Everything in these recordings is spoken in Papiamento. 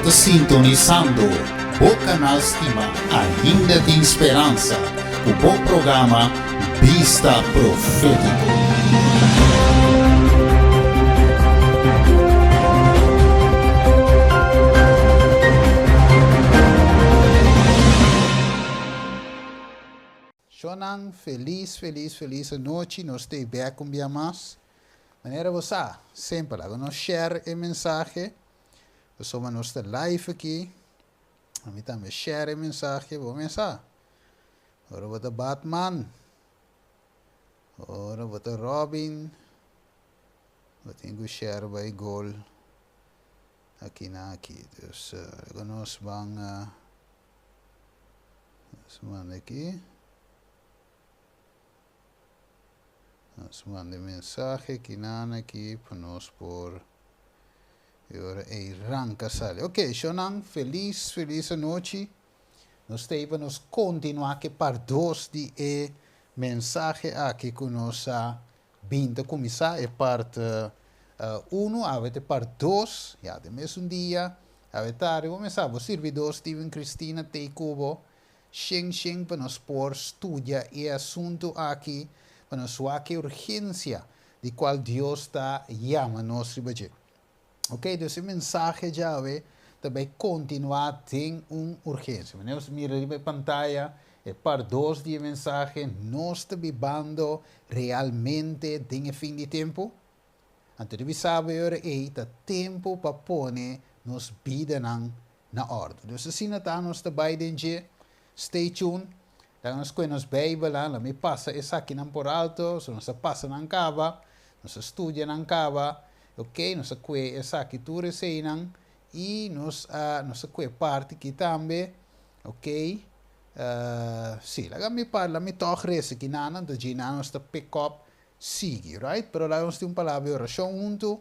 Bo ta sintonisando bo kanal stima Ainda Tin Speransa ku bo programa Bista Profétiko. Shonnan, felis, felis, felis anochi. Nos ta ei bek un bia mas. Manera bo sa, semper laga nos share e mensahe, pasobra nos ta live aki. Ami tambe share e mensahe, bo mes sa. Ora bo ta Batman, ora bo ta Robin, bo tin ku share bai gol aki na aki. Dus laga nos ban, nos manda aki. Nos manda e mensahe kinan aki pa nos por e ora ei ranka sali. Ok, shownan, felis, felis anochi. Nos ta ei pa nos kontinuá ku e part dos di e mensahe aki ku nos a bin ta kuminsá, e part uno, awe ta e part dos, ya den mesun dia, awe tardi. Bo mester sa, bo sirbidó Steven Cristina ta ei ku bo. Shen shen pa nos por studia e asuntu aki, pa nos wak e urgensia di cual Dios ta yama nos riba dje. Ok, dus e mensahe djawe ta bay continua den un urgensia. Manera nos mira riba e pantaya, e part dos di e mensahe, nos ta bibando realmente den e fin di tempu? Anto di bisa bo e ora ei ta tempu pa pone nos bidanan na òrdu. Dus asina ta nos ta bai den dje. Stay tuned. Laga nos kohe nos Beibelnan, laga mi pasa esakinan por alto, so nos a pasa nan kaba, nos a studia nan kaba, ok, nos a kohe esaki tur eseinan i nos a nos a kohe parti aki tambe, ok, si, laga mi par laga mi tòg resa kinan, anto djinan nos ta pick up sigui, right? Pero laga nos tin un palabra di orashon huntu,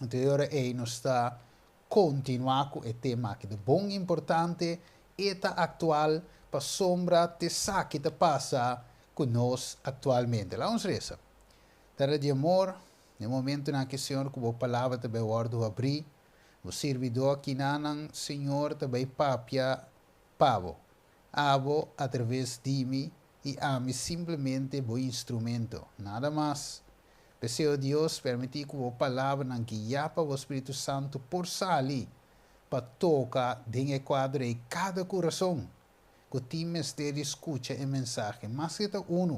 anto e ora ei nos ta kontinuá ku e tema aki. Ta bon importante, e ta aktual pasobra t'esaki ta pasa ku nos aktualmente. Laga nos resa. Tata di amor, den momentunan aki, Señor, ku bo palabra ta bai wòrdu habrí, bo sirbidó akinanan, Señor, ta bai papia pa bo. Abo atraves di mi i ami simplemente bo instrumento, nada mas. P'esei, o Dios, permití ku bo palabranan guiá pa bo spiritu santu por sali pa toka den e kuadro ei kada kurason ku tin mester di skucha e mensahe, maske ta unu,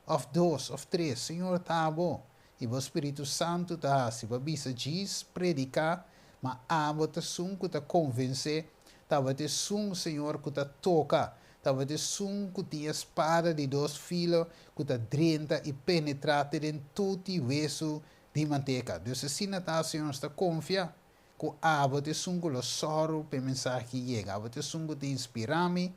òf dos, òf tres, Señor ta abo i bo spiritu santu ta hasi pa bisa djis prediká, ma abo ta esun ku ta konvensé, tabata esun, Señor, ku ta toka, tabata esun ku tin e spada di dos filo ku ta drenta i penetrá te den tuti wesu di manteka. Dus asina ta, Señor, nos ta konfia ku abo ta esun ku lo sòru pa e mensahe ki yega. Abo ta esun ku ta inspirá mi,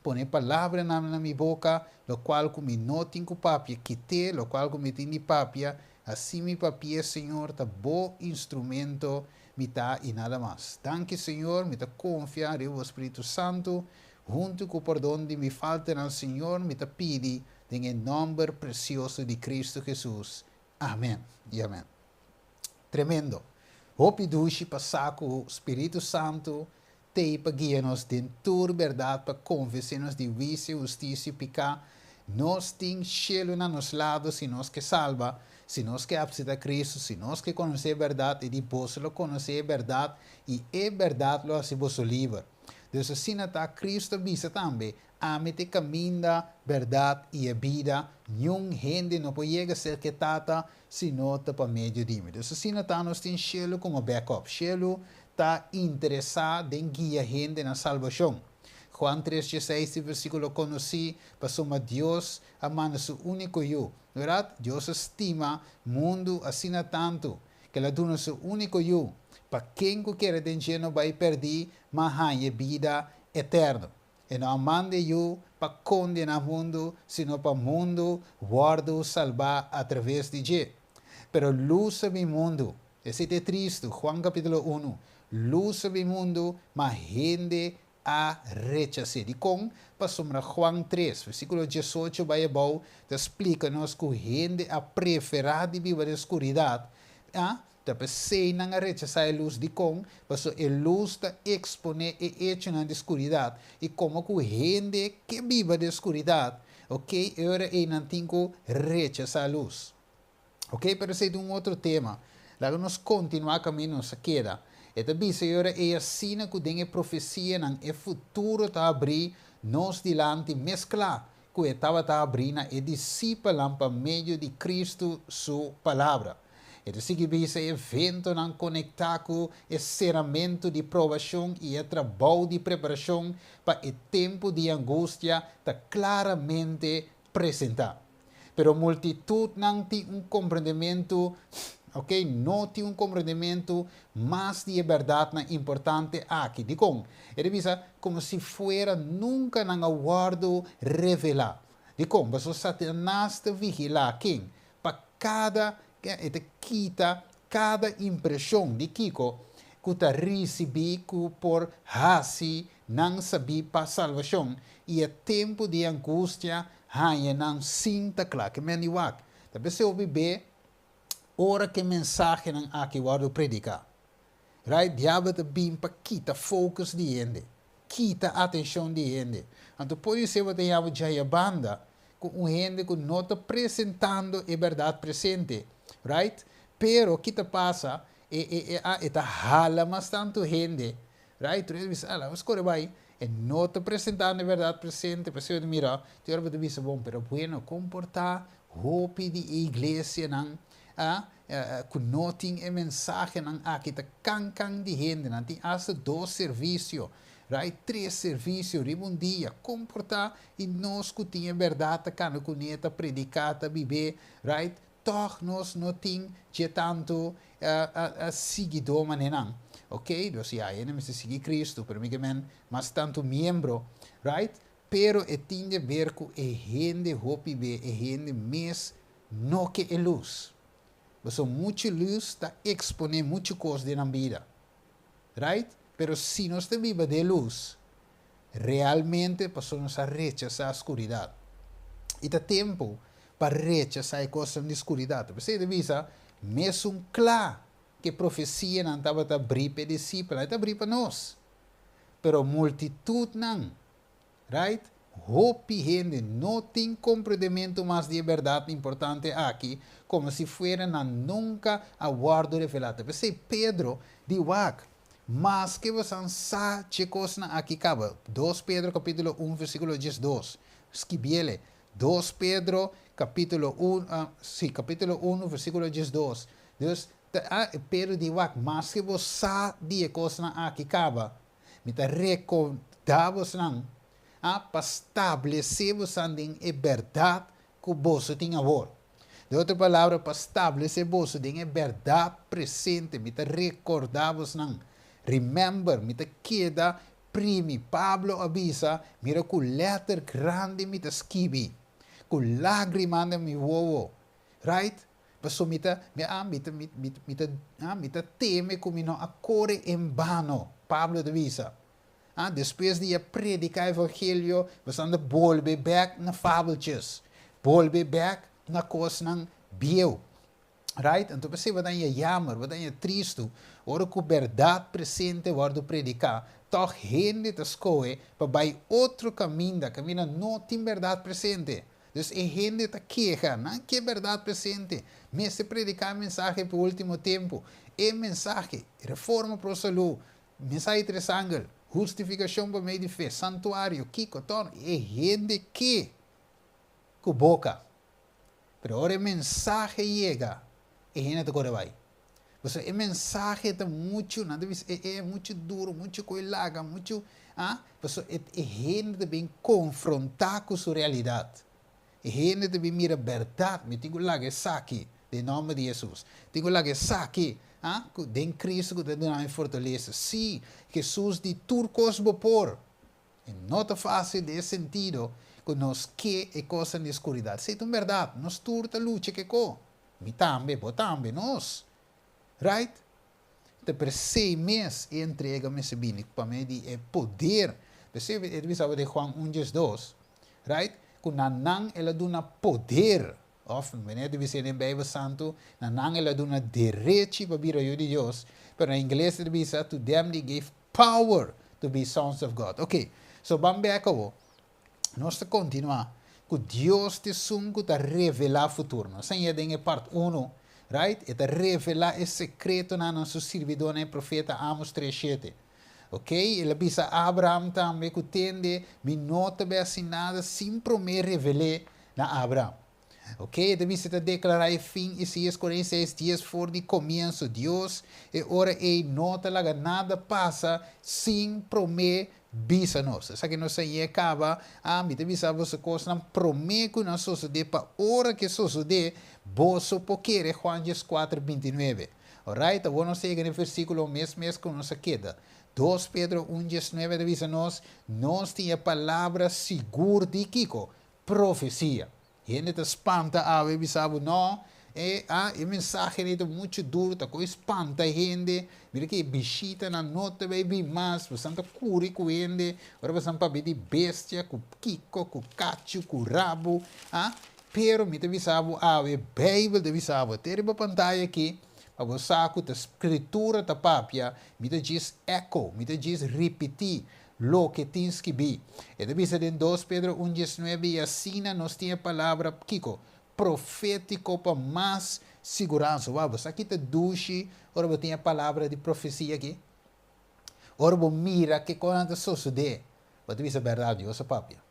pone palabranan na mi boka, lokual ku mi no tin ku papia, kit'é, lokual ku mi tin di papia, hasi mi papi'é, Señor, ta bo instrumento mi ta i nada mas. Danki, Señor, mi ta konfia riba bo Spiritu Santu, huntu ku pordon di mi faltanan, Señor, mi ta pidi den e nòmber presioso di Kristu Hesus. Amèn i amèn. Tremendo! Hopi dushi pa sa ku Spiritu Santu t'ei pa guia nos den tur bèrdat, pa konvensé nos di huisio, hustisia i piká. Nos tin shelu na nos lado si nos ke salba, si nos ke apseptá Kristu, si nos ke konosé e bèrdat, i di boso lo konosé e bèrdat, i e bèrdat lo hasi boso liber. Dus asina ta, Kristu a bisa tambe, Ami ta e kaminda, bèrdat i e bida, niun hende no por yega serka e Tata si no ta pa medio di mi. Dus asina ta, nos tin shelu komo backup. Shelu ta interesá den guia hende na salbashon. Juan tres dieseis e versíkulo konosí, Pasobra Dios a manda su úniko Yu. Bèrdat? Dios a stima mundu asina tantu, ku el a duna su úniko Yu, pa ken ku kere den dje no bai pèrdí, ma haña e bida eterno. E no a manda e Yu pa kondená mundu, sino pa mundu wòrdu salbá atraves di dje. Pero lus a bin mundu. Esei ta e tristu, Juan kapítulo unu, Lus a bin mundu, ma hende a rechas'é. Dikon? Pasobra Juan tres, versíkulo diesocho bai abou ta splika nos ku hende a preferá di biba den skuridat, a. Ta p'esei nan a rechasá e lus. Dikon? Pasobra e lus ta eksponé e echonan di skuridat. I komo ku hende ke biba den skuridat, ok, e ora ei nan tin ku rechasá lus. Ok, pero esei ta un otro tema. Laga nos kontinuá kaminda nos a keda. E ta bisa e ora ei asina ku den e profesianan e futuro ta habrí nos dilanti mes kla ku e tabata habrí na e disipelnan pa medio di Kristu su palabra. E ta sigui bisa e eventonan konektá ku e seramentu di probashon i e trabou di preparashon pa e tempu di angustia ta klaramente presentá. Pero multitutnan tin un komprendementu, ok, no tin un komprendementu mas di e bèrdatnan importante aki. Dikon? E ta bisa komo si fuera nunka nan a wòrdu revelá. Dikon? Pasobra Satanas ta vigilá ken? Pa kada, e ta kita kada impreshon di kiko ku ta risibí ku por hasi nan sabí pa salbashon, i e tempu di angustia haña nan sin ta kla. Ke men di wak ta p'esei hopi be ora ku e mensahenan aki wòrdu prediká. Right? Diabel ta bin pa kita focus di hende, kita atenshon di hende. Anto podisé bo ta yama djaya banda ku un hende ku no ta presentando e bèrdat presente. Right? Pero ki ta pasa? E e e a e ta hala mas tantu hende. Right? Tur hende bisa, ah, laga nos kore bai. E no ta presentando e bèrdat presente. Pasobra bo ta mira, tin ora bo ta bisa, bon, pero bueno, kon por ta hopi di e iglesianan a ku no tin e mensahenan aki ta kan kan di hendenan tin asta dos servisio, right, tres servisio riba un dia, kon por ta i nos ku tin e bèrdat ta kana kuné, ta prediká, ta bib'é, right, tòg nos no tin dje tantu siguidó manenan, ok, dus ya hende mester sigui Kristu, pero mi ke men mas tantu miembro, right, pero e tin de ber ku e hende hopi be, e hende mes No ke e lus. Pasobra muchu lus ta eksponé muchu kos den nan bida. Right? Pero si nos ta biba den lus, realmente pasobra nos a rechasá skuridat. I ta tempu pa rechasá e kosnan di skuridat. P'esei ta bisa, mesun kla ku e profesianan tabata brí pa e disipelnan, e ta brí pa nos. Pero multitutnan Right? Hopi hende no tin komprendementu mas di e bèrdat importante aki, komo si fuera nan nunka a wòrdu revelá. Ta p'esei Pedro di wak, Maske bosan sa dje kosnan aki kaba. Dos Pedro kapítulo un versíkulo 12. Skibiele. Dos Pedro kapítulo un, sí, kapítulo unu versíkulo 12. Dus, ta, Pedro di wak, maske bo sa di e kosnan aki kaba, Mi ta rekordá bosnan a pa stablesé bosan den e bèrdat ku boso tin awor. Den otro palabra, pa stablesé boso den e bèrdat presente. Mi ta rekordá bosnan. Remember, mi ta keda primi. Pablo a bisa, Mira ku lèter grandi mi ta skibi, ku lágrimanan den mi wowo. Right? Paso mi ta, mi a, mi ta, mi, mi, mi ta, ah, mi ta teme ku mi no a kore en bano, Pablo ta bisa. Ah, despues di a prediká evangelio, boso anda bolbe bèk na fabeltjes, bolbe bèk na kosnan bieu. Right? Anto p'esei bo ta haña yamer, bo ta haña tristu, ora ku bèrdat presente wòrdu prediká, tòg hende ta skohe pa bai otro kaminda, kaminda no tin bèrdat presente. Dus e hende ta keha, nan ke bèrdat presente, mester prediká e mensahe pa e último tempu. E mensahe, reforma pro salú, mensahe tres angel, hustifikashon pa medio di fe, santuario, kiko, tòrno, e hende ke ku boka. Pero ora e mensahe yega, e hende ta kore bai. Pasobra e mensahe ta muchu, nan ta bisa e e muchu duru, muchu koe laga, muchu, ah, pasobra e e hende ta bin konfrontá ku su realidat. E hende ta bin mira bèrdat, mi tin ku laga esaki den nòmber di Hesus. Tin ku laga esaki, ah, ku den Kristu ku ta duna mi fortalesa. Sí, Hesus di tur kos bo por. E no ta fásil den e sentido ku nos ke e kosnan di skuridat. Esei ta un bèrdat, nos tur ta lucha ke ko. Mi tambe, bo tambe, nos. Right? Ta p'esei mes e entrega mester bini pa medio di e poder. P'esei e ta bisa bo den Juan un 12, right? Ku na nan el a duna poder. Òf, manera ta bisa den Beibel Santu, na nan el a duna derechi pa bira yu di Dios, pero na ingles e ta bisa, to them they gave power to be sons of God. Ok, so ban bek awo. Nos ta kontinuá ku Dios ta esun ku ta revelá futuro. Nos a haña den e part unu, right? E ta revelá e sekretonan na su sirbidónan e profeta Amos tres shete. Ok, el a bisa Abraham tambe ku tende, mi no ta bai hasi nada sin promé revel'é na Abraham. Ok, e ta bisa ta deklará e fin, Isaías 46, dies for di komienso. Dios e ora ei no ta laga nada pasa sin promé bisa nos. Esaki nos a yega kaba, ah, mi ta bisa boso kosnan promé ku nan sosodé, pa ora ku e sosodé, boso por kere, Juan 14, 29. Alright, awor nos ta yega na e versíkulo mes mes ku nos a keda. Dos Pedro un 19 ta bisa nos, Nos tin e palabra sigur di kiko? Profesia. Hende ta spanta awe bisa bo, no, e, ah, e mensahe ei ta muchu duru, ta koe spanta hende, mira ku e bishitanan no ta bai bin mas, bosan ta kuri ku hende, ora bosan papia di bestia, ku kiko, ku kachu, ku rabu, ah, pero mi ta bisa bo awe, Beibel ta bisa bo, te riba pantaya aki, pa bo sa ku ta Skritura ta papia, mi ta djis echo, mi ta djis ripití Loke tin skibí. E ta bisa den Dos Pedro un 19, I asina nos tin e palabra, kiko? Profétiko pa mas siguransa. Wou, bo sa ki ta dushi ora bo tin e palabra di profesia aki? Ora bo mira ke konan ta sosodé, bo ta bisa, Bèrdat, Dios a papia.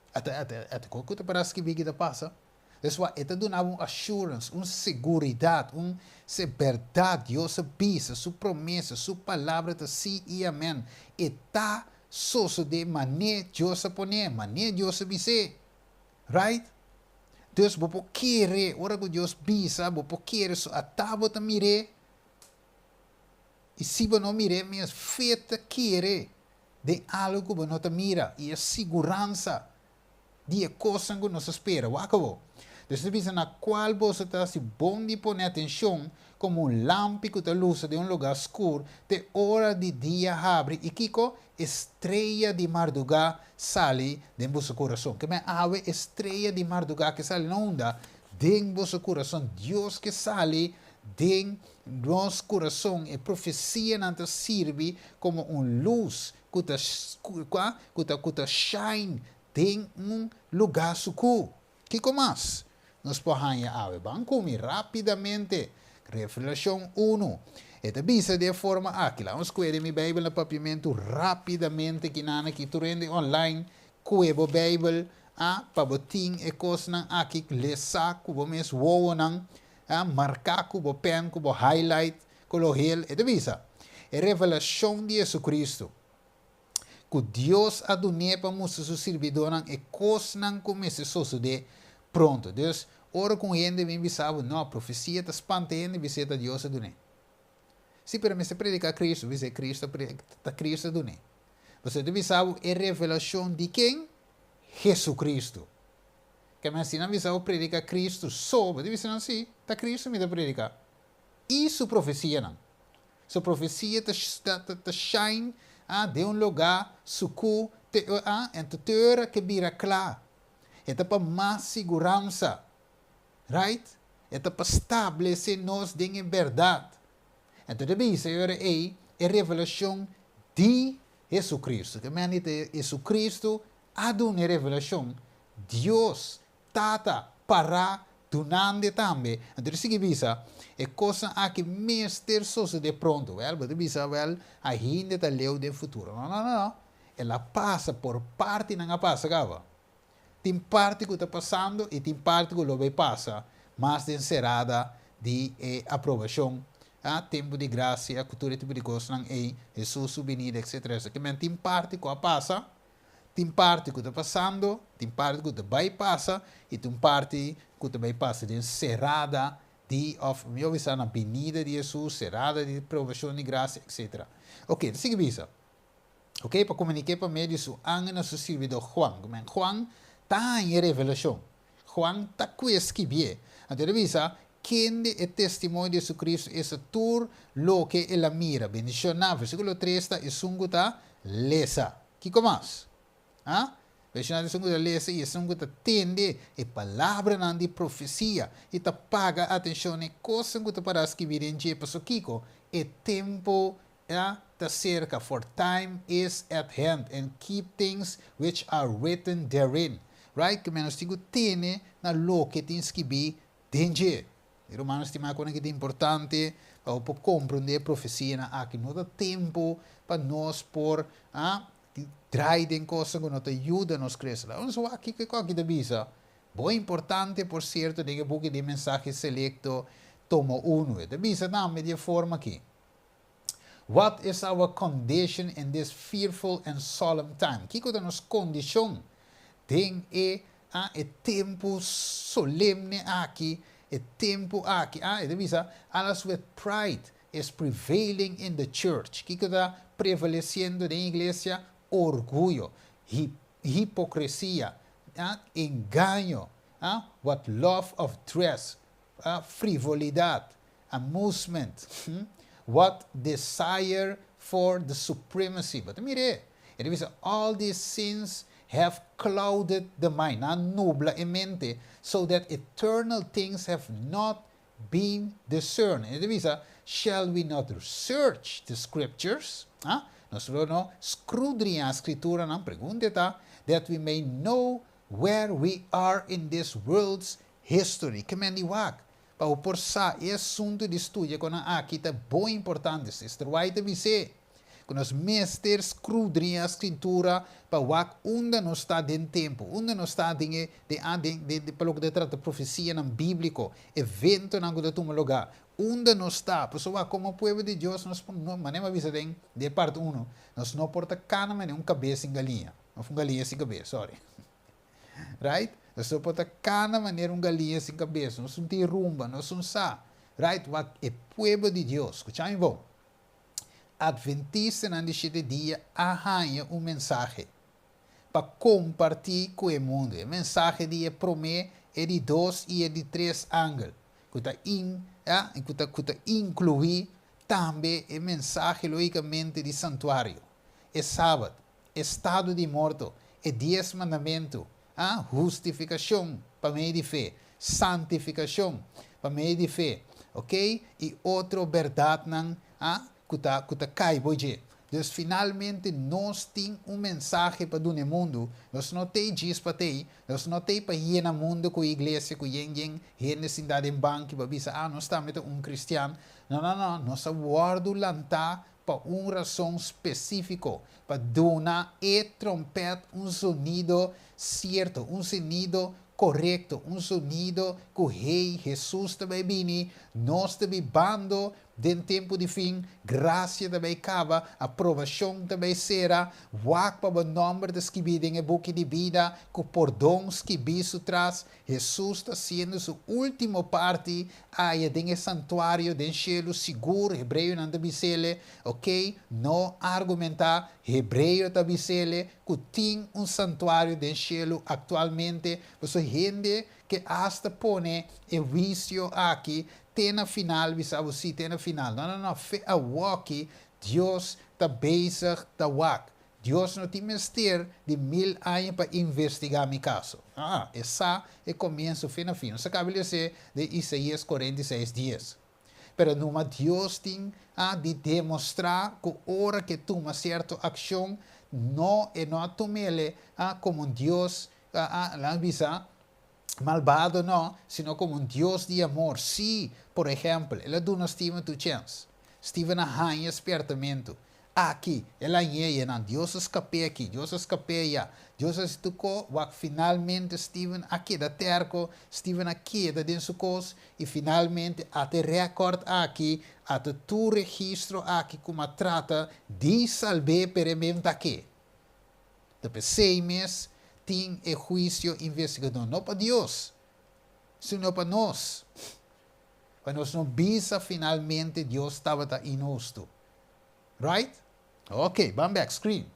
Ata, ata, ata ku ta para skibí ki ta pasa. Des wak e ta duna bo un assurance, un seguridat, un se bèrdat Dios a bisa, su promesa, su palabra ta sí i amèn. E ta sosodé mané Dios a pon'é, mané Dios a bis'é. Right? Dus bo por kere, ora ku Dios bisa, bo por kere su ata bo ta mir'é. I si bo no mir'é mes, fe ta kere den algu ku bo no ta mira, i e siguransa di e kosnan ku nos ta spera. Wak awor. Dios ta bisa, Na kual boso ta hasi bon di pone atenshon komo un lampi ku ta lusa den un lugá skur te ora di dia habri i kiko? E strea di mardugá sali den boso kurason. Ke men awe e strea di mardugá ke sali na unda? Den boso kurason. Dios ke sali den nos kurason. E profesianan ta sirbi komo un lus ku ta kua ku ta ku ta shine den un lugá sukú. Kiko mas nos por haña awe? Ban ku mi rápidamente. Revelashon unu. E ta bisa di e forma aki. Laga nos kue den mi Beibel na papiamentu rápidamente kinan aki tur hende online kue bo Beibel a pa bo tin e kosnan aki lesa ku bo mes wowonan a marká ku bo pèn ku bo highlight Ku lo hel, e ta bisa, e revelashon di Jesucristo, ku Dios a dun'é pa mustra su sirbidónan e kosnan ku mester sosodé pronto. Dus, ora ku un hende bin bisa bo, No, profesia ta spanta hende, bis'é ta Dios a dun'é. Sí, pero mester prediká Cristo, bis'é Cristo ta Cristo a dun'é. Pasobra e ta bisa bo e revelashon di ken? Jesucristo. Keme si nan bisa bo prediká Cristo so, bo ta bisa nan, Sí, ta Cristo mi ta prediká. I su profesianan. Su profesia ta ta ta shine ah den un lugá sukú te ah en te ora ke bira kla. E ta pa mas siguransa. Right? E ta pa stablesé nos den e bèrdat. Anto ta bisa e ora ei e revelashon di Hesu-Kristu. Ke men di ta Hesu-Kristu a duna e revelashon. Dios Tata, pará, dunande tambe. Anto ta sigui bisa, E kosnan aki mester sosodé pronto. Wèl, bo ta bisa, wèl, ainda ta leu den futuro. No, no, no, no. El a pasa por partinan a pasa kaba. Tin parti ku ta pasando i tin parti ku lo bai pasa mas den serada di e aprobashon, a, tempu di grasia ku tur e tipo di kosnan ei, Hesus su binida, etsetera, etsetera. Ke men tin parti ku a pasa. Tin parti ku ta pasando, tin parti ku ta bai pasa i tin un parti ku ta bai pasa den serada di òf mihó bisa na binida di Hesus, serada di probashon di grasia, etsetera. Oke, ta sigui bisa, Oke, pa komuniké pa medio di su angel na su sirbidó Juan. Ku men Juan ta haña e revelashon. Juan ta kue skibié. Anto e ta bisa, Kende e testimonio di Hesu-Kristu esta tur loke el a mira. Bendishoná, versíkulo tres ta esun ku ta lesa. Kiko mas? Ha? Bendishoná esun ku ta lesa i esun ku ta tende e palabranan di profesia i ta paga atenshon na e kosnan ku ta pará skibí den dje, pasobra kiko? E tempu ya ta serka, for time is at hand, and keep things which are written therein. Right? Ke men nos tin ku tene na loke tin skibí den dje. Mi rumannan stimá, kono ki ta importante pa bo por komprondé e profesianan aki. No ta tempu pa nos por a drai den kosnan ku no ta yuda nos krese. Laga nos wak kiko e koki ta bisa. Bo importante, por sierto, den e buki di Mensahe Selekto, tomo unu. E ta bisa tambe di e forma aki, What is our condition in this fearful and solemn time? Kiko ta nos kondishon den e a e tempu solemne aki, e tempu aki? A e ta bisa, Alas with pride is prevailing in the church. Kiko ta prevalesiendo den iglesia? Orguyo, hipokresia, a engaño, a what love of dress, a frivolidat, amusement, what desire for the supremacy. Bo ta mir'é. E ta bisa, all these sins have clouded the mind, nan a nubla e mente, so that eternal things have not been discerned. E ta bisa, shall we not search the scriptures? Ah, nos lo no scrudriñá Scrituranan? Pregunta e ta, that we may know where we are in this world's history. Ke men di wak? Pa bo por sa, e asuntu di studia ku nan aki ta bon importante. Sister White a bis'é ku nos mester skrudriña Skritura pa wak unda nos ta den tempu, unda nos ta den e den a den den pa loke ta trata profesianan bíbliko, eventonan ku ta tuma lugá, unda nos ta. Pasobra wak, komo pueblo di Dios nos por no, manera mi a bisa den den e parti uno, nos no por ta kana manera un kabes sin galiña, òf un galiña sin kabes, sorry. Right? Nos no por ta kana manera un galiña sin kabes. Nos no tin rumba, nos no sa. Right? Wak e pueblo di Dios, skucha mi bon. Adventistanan di shete dia a haña un mensahe pa kompartí ku e mundu. E mensahe di e promé, e di dos i e di tres angel, ku ta in, ya, ku ta ku ta inkluí tambe e mensahe lógikamente di santuario, e Sabat, estado di morto, e Dies Mandamentu, a hustifikashon pa medio di fe, santifikashon pa medio di fe, ok, i otro bèrdatnan a ku ta ku ta kai bo dje. Dus finalmente nos tin un mensahe pa duna e mundu, nos no t'ei djis pa t'ei, nos no t'ei pa yena mundu ku iglesia ku yen yen hende sintá den banki pa bisa ah nos tambe ta un kristian, no no no, nos a wòrdu lantá pa un rason spesífiko, pa duna e trompèt un zonido sierto, un zonido korekto, un zonido ku hey, Hesus ta bai bini, nos ta bibando den tempu di fin, grasia ta bai kaba, aprobashon ta bai sera, wak pa bo nòmber ta skibí den e buki di bida, ku pordon skibí su tras, Hesus ta hasiendo su último parti aya den e santuario den shelu sigur, hebreonan ta bis'ele, ok, no argumentá, hebreo ta bis'ele ku tin un santuario den shelu aktualmente, pasobra hende ke asta pone e huisio aki te na final, bisa bo si te na final, no no no, fe awoki Dios ta bezig ta wak. Dios no tin mester di mil aña pa investigá mi kaso. Aa, e sa e komienso fin na fin. Nos a kaba lese den Isaías 46, dies. Pero numa Dios tin a di demostrá ku ora ku e tuma sierto akshon, no, e no a tum'ele a komo un Dios, a, a, laga bisa, malbado no, sino komo un Dios di amor. Sí, por ehèmpel, el a duna Steven tur chèns. Steven a haña spièrtamentu. Aki, el a hañ'é yenan. Dios a skap'é aki, Dios a skap'é ayá. Dios a hasi tur ko, wak finalmente Steven a keda tèrko, Steven a keda den su kos, i finalmente ata e rèkòrt aki, ata tur registro aki ku m'a trata di salb'é, pero e men ta ke. Ta p'esei mes tin e huisio investigadó, no pa Dios, sino pa nos, pa nos no bisa finalmente Dios tabata inhustu. Right? Ok, ban bèk screen.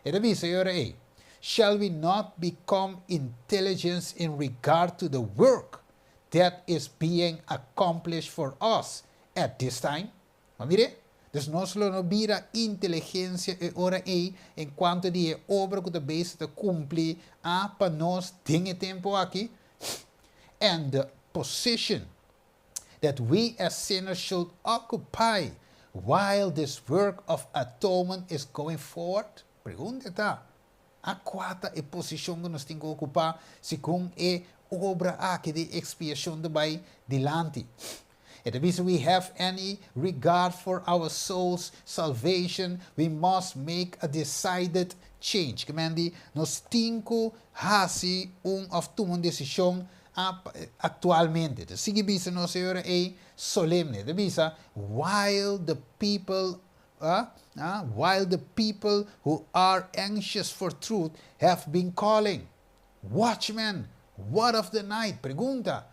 E ta bisa e ora ei, Shall we not become intelligence in regard to the work that is being accomplished for us at this time? Bo a mir'é? Dus nos lo no bira inteligensia e ora ei en kuanto di e obra ku ta bezig ta kumpli a pa nos den e tempu aki. And the position that we as sinners should occupy while this work of atonement is going forward? Pregunta ta, a kua ta e posishon ku nos tin ku okupá segun e obra aki di ekspiashon ta bai dilanti? E ta bisa, we have any regard for our soul's salvation, we must make a decided change. Ke men di, nos tin ku hasi un òf tuma un desishon aktualmente. Ta sigui bisa nos e ora ei solemne. Ta bisa, while the people while the people who are anxious for truth have been calling. Watchman, what of the night? Pregunta,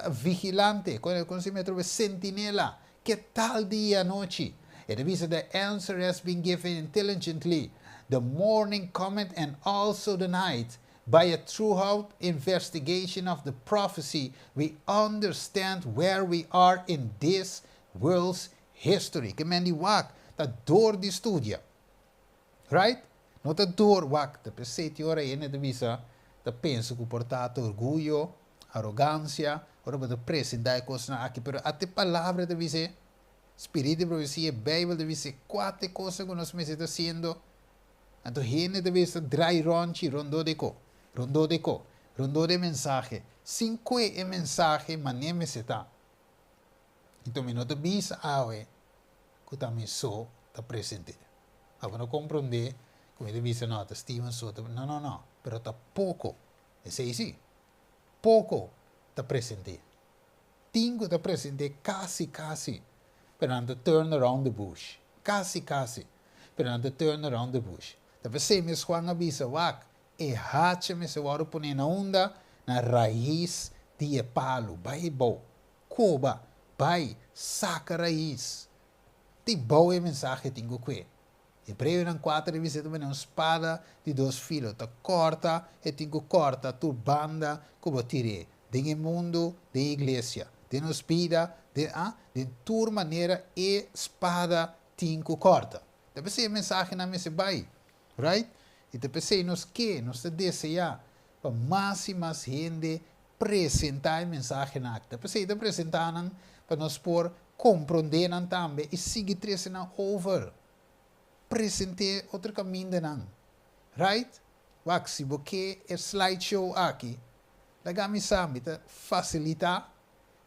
vigilante, kon si metro sentinela, ke tal di anochi? E ta bisa, the answer has been given intelligently. The morning cometh and also the night. By a throughout investigation of the prophecy, we understand where we are in this world's history. Ke men di wak, ta dor di studia. Right? No ta dor wak, ta p'esei ora hende ta bisa, ta pensa ku por ta orguyo, arogansia, ora bo ta presentá e kosnan aki, pero ata palabra ta bisa, spiritu di profesia, Beibel ta bisa, kua ta e kos ku nos mester ta hasiendo. Anto hende ta bisa drai ronchi rondó di ko, rondó di ko, rondó di mensahe. Sin ku e mensahe manera mester ta. Anto mi no ta bisa awe ku ta mi so ta present'é. Abo no komprondé ku mi ta bisa no ta Steven so ta, no no no, pero ta poko, esei si, poko ta present'é. Tin ku ta present'é kasi kasi, pero nan ta turn around the bush. Kasi kasi, pero nan ta turn around the bush. Ta p'esei mes Juan a bisa, wak, e hacha mester wòrdu poné na unda? Na rais di e palu. Bai bou, koba, bai, saka rais. Di bou e mensahe tin ku kue. Hebreonan kuater ta bisa ta un spada di dos filo, ta kòrta, e tin ku kòrta tur banda ku bo tir'é, den e mundu, den e iglesia, den nos bida, den a, den tur manera e spada tin ku kòrta. Ta p'esei e mensahenan mester bai, right? I ta p'esei nos ke, nos ta deseá pa mas i mas hende presentá e mensahenan aki. Ta p'esei ta presentá nan pa nos por komprondé nan tambe i sigui trese nan over. Present'é otro kamindanan. Right? Wak, si bo ke e slideshow aki, laga mi sa, mi ta fasilitá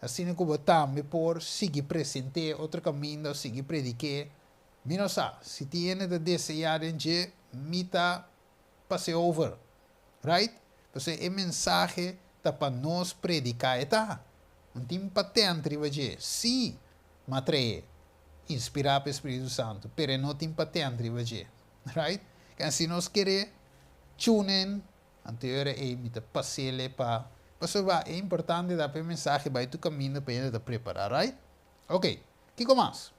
asina ku bo tambe por sigui present'é otro kaminda o sigui predik'é. Mi no sa, si tin hende ta deseá den dje, mi ta pas'é over. Right? Pasobra e mensahe ta pa nos prediká e ta. No tin patent riba dje. Sí, m'a trae, inspirá pa e Spiritu Santu, pero e no tin patent riba dje. Right? Ken si nos kere tune in, anto e ora ei mi ta pas'ele pa, pasobra e importante ta pa e mensahe bai tur kaminda pa hende ta prepará. Right? Ok, kiko mas?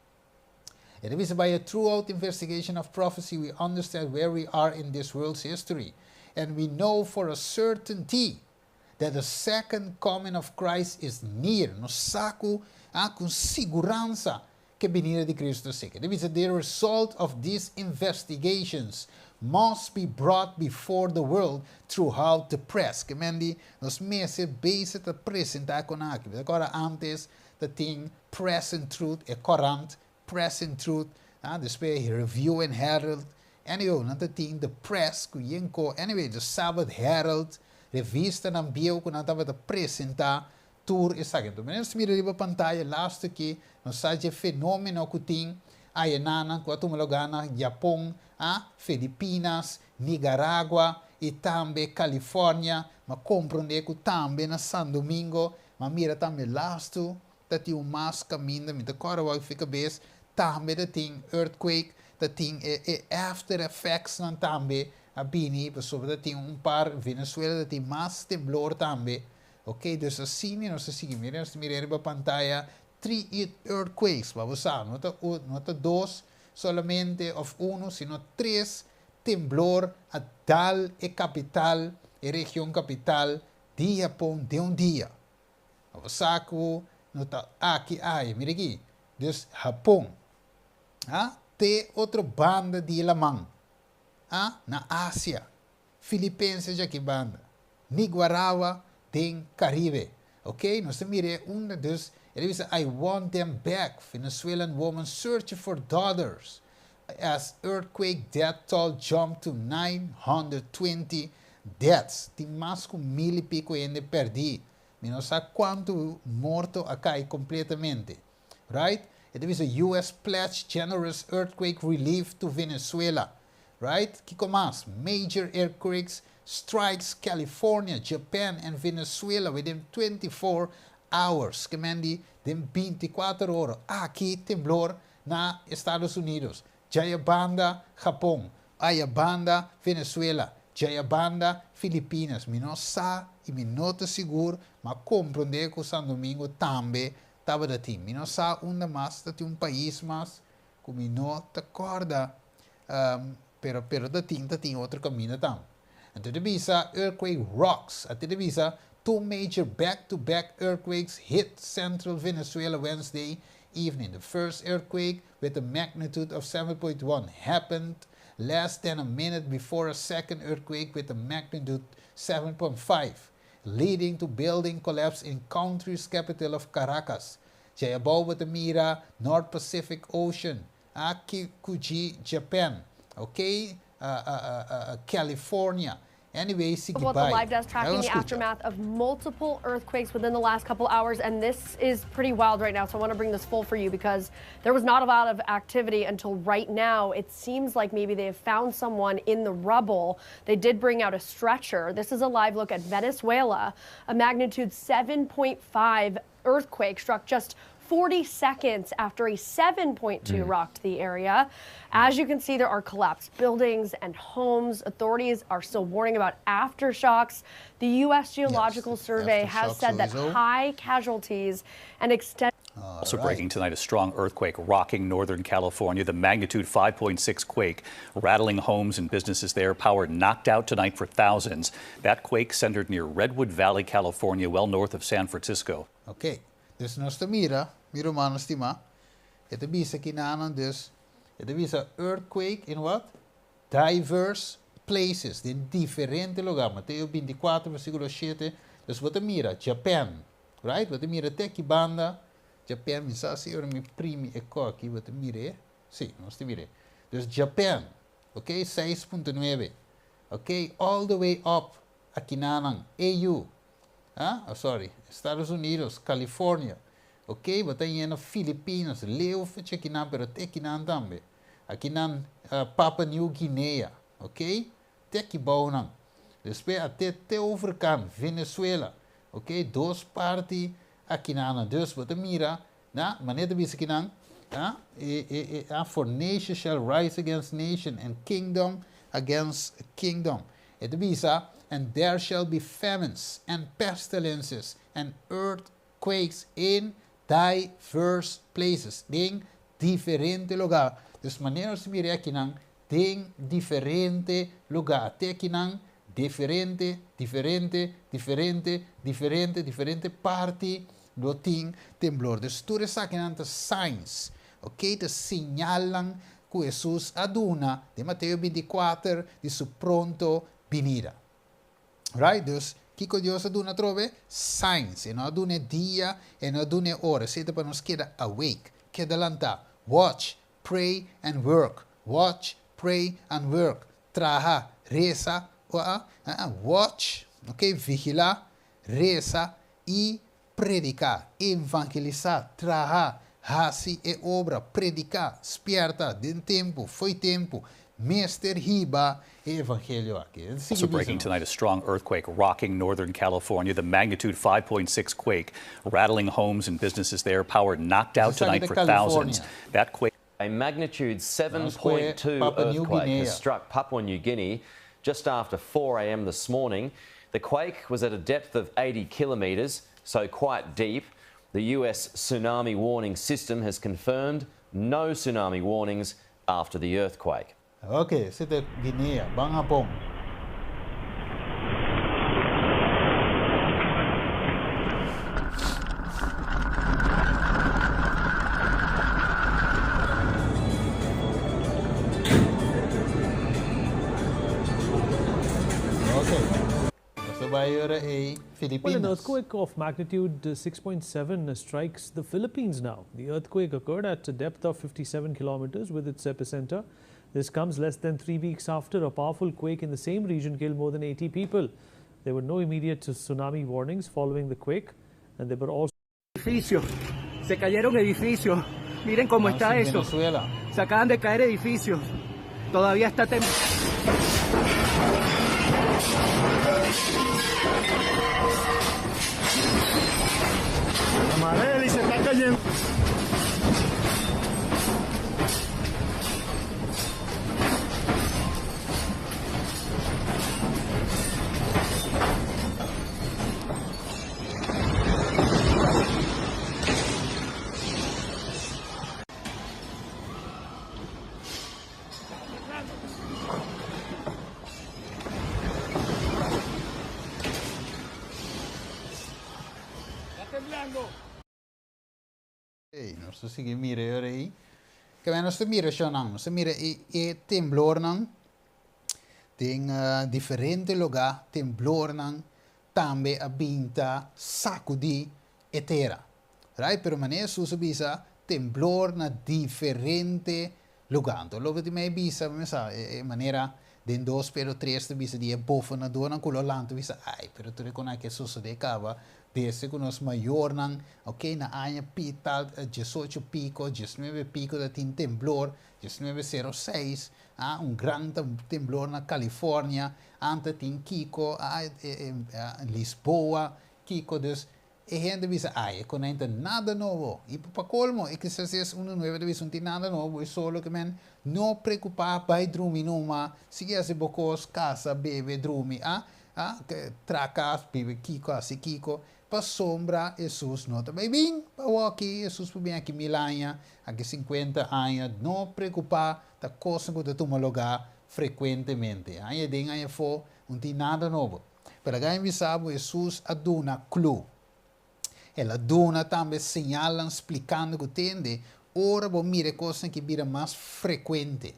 E ta bisa, by a throughout investigation of prophecy we understand where we are in this world's history, and we know for a certainty that the second coming of Christ is near. Nos sa ku ku siguransa ku e binida di Kristu ta serka. E ta bisa, the result of these investigations must be brought before the world throughout the press. Ke men di, nos mester bezig ta presentá kon aki. Awor antes ta tin Press and Truth, e korant Press and Truth, despues Review and Herald, anyway, nan ta tin The Press ku yenko, anyway, The Sabbath Herald, revistanan bieu ku nan tabata presentá tur esaki. Anto nos mira riba pantaya lastu aki, nos sa dje fenómeno ku tin ayenanan ku a tuma lugá na Japon, Filipinas, Nicaragua i tambe California, m'a komprondé ku tambe na San Domingo, m'a mira tambe lastu ta tin un mas kaminda, mi ta kòrda wou fi kabes, tambe ta tin earthquake, ta tin e e after effectsnan tambe a bini, pasobra ta tin un par, Venezuela ta tin mas temblor tambe, ok, dus asina nos ta sigui, mira nos ta mira riba pantaya three earthquakes, pa bo sa, no ta no ta dos solamente of uno, sino tres temblor a dal e kapital, e region kapital di Japon den un dia. Bo sa ku no ta aki ai, mira aki, dus Hapon. Ah, te otro banda di laman. Ah, na Asia. Filipenses djaki banda. Niguaragua den Caribe. Ok, nos ta mira unda dus el a bisa I want them back, Venezuelan woman searching for daughters as earthquake death toll jump to 920 deaths. Tin mas ku mil i piko hende pèrdí. Mi no sa kuantu morto a kai kompletamente. Right? E ta bisa US pledge generous earthquake relief to Venezuela. Right? Kiko mas? Major earthquakes strikes California, Japan and Venezuela within 24 hours. Ke men di den 24 ora. Aki temblor na Estados Unidos. Djayabanda, Japon. Ayabanda, Venezuela. Djayabanda, Filipinas. Mi no sa i mi no ta sigur, ma komprondé ku San Domingo tambe tabata tin. Mi no sa unda mas ta tin un pais mas ku mi no ta kòrda, pero pero ta tin ta tin otro kaminda tambe. Anto ta bisa earthquake rocks. Ate ta bisa two major back to back earthquakes hit central Venezuela Wednesday evening. The first earthquake with a magnitude of 7.1 happened less than a minute before a second earthquake with a magnitude 7.5, leading to building collapse in country's capital of Caracas. Djayabou bo ta mira North Pacific Ocean, Akikuji, Japan, ok, California. Anyway, sigui About the bai. live desk Laga tracking nos the skucha. aftermath of multiple earthquakes within the last couple hours, and this is pretty wild right now. So I want to bring this full for you because there was not a lot of activity until right now. It seems like maybe they have found someone in the rubble. They did bring out a stretcher. This is a live look at Venezuela. A magnitude 7.5 earthquake struck just 40 seconds after a 7.2 rocked the area. As you can see, there are collapsed buildings and homes. Authorities are still warning about aftershocks. The U.S. Geological Yes, Survey has aftershocks said that sowieso. high casualties and extended Also breaking tonight, a strong earthquake rocking Northern California. The magnitude 5.6 quake rattling homes and businesses there. Power knocked out tonight for thousands. That quake centered near Redwood Valley, California, well north of San Francisco. Ok, dus nos ta mira, mi rumannan stimá, e ta bisa kinanan dus, e ta bisa earthquake in what? Diverse places, den diferente lugá. Mateo 24 versíkulo 7, dus bo ta mira Japan, right? Bo ta mira te aki banda Japan, mi sa si ora mi primi e koki bo ta mir'é, sí, nos ta mir'é. Dus Japan, ok, 6.9, ok, all the way up akinanan, EU, ah, oh sorry, Estados Unidos, California, ok, bo ta yendo Filipinas, leu fecha akinan, pero te akinan tambe, akinan Papua New Guinea, ok, te aki bounan. Despues a te te overkant, Venezuela, ok, dos parti akinan. Dus bo ta mira, na, manera ta bisa akinan, ah, e, e, e, ah, for nation shall rise against nation and kingdom against kingdom. E ta bisa, and there shall be famines and pestilences and earthquakes in diverse places, den diferente lugá. Dus manera nos ta mira akinan, den diferente lugá. Te akinan, diferente, diferente, diferente, diferente, diferente parti lo tin temblor. Dus tur esakinan ta signs, ok, ta señalnan ku Hesus a duna den Mateo 24 di su pronto binida. Right? Dus, kiko Dios a duna atrobe? Signs. E no a duna e dia, e no a duna e ora. Esei ta pa nos keda awake, keda lantá. Watch, pray and work. Watch, pray and work. Traha, resa, watch, ok, vigilá, resa i prediká, evangelisá, traha, hasi e obra, prediká, spièrta, den tempu, fo'i tempu, mester hiba e evangelio aki. Sigui Also bisa breaking nos. tonight, a strong earthquake rocking Northern California. The magnitude 5.6 quake rattling homes and businesses there. Power knocked out Esaki tonight ta for thousands. California. That quake. A magnitude Nos kue 7.2 Papua New earthquake Guinea. has struck Papua New Guinea just after 4 a.m. this morning. The quake was at a depth of 80 kilometres, so quite deep. The US tsunami warning system has confirmed no tsunami warnings after the earthquake. Ok, esei ta Guinea, ban Hapon. Nos ta bai ora ei Well, an Filipinas. earthquake of magnitude 6.7 strikes the Philippines now. The earthquake occurred at a depth of 57 kilometers with its epicenter. This comes less than 3 weeks after a powerful quake in the same region killed more than 80 people. There were no immediate tsunami warnings following the quake, and there were also Edificios, se cayeron edificios. Miren cómo Nos está in eso. Venezuela. Se acaban de caer edificios. Todavía está temblando. Amareli se está cayendo. Ei, nos ta sigui mira e ora ei. Ke men nos ta mira shonnan, nos ta mira e, e temblornan den diferente lugá, temblornan tambe a bin ta sakudí e tera. Right? Pero manera Hesus a bisa, temblor na diferente lugá. Anto loke tin mei bisa, mi sa, e, e manera den 2 Pedro 3 ta bisa di e bofonadornan ku lo lanta bisa, ai, pero tur e kon aki a sosodé kaba desde ku nos mayornan, ok, na aña pi tal, 18 piko, 19 piko ta tin temblor, 1906, ah, un gran temblor na California, anta tin kiko, ah, Lisboa, kiko, dus e hende bisa, ai, e kon ta nada nobo. I pa kolmo, e kisas 19 ta bisa, no tin nada nobo, e solo ke men no preokupá, bai drumi numa, sigui hasi bo kos, kasa, bebe, drumi, ah, ah, traha, biba kiko, hasi kiko, pasombra Hesus no ta bai bin, pa aki, Hesus por bin aki 1000 aña, aki 50 aña, no preokupá, ta kos ku ta tuma lugá frekuentemente. Aña den, aña afó, no tin nada nobo. Pero laga mi bisa bo, Hesus a duna clue. El a duna tambe señal splikando ku tende, ora bo mira kos ku bira mas frekuente.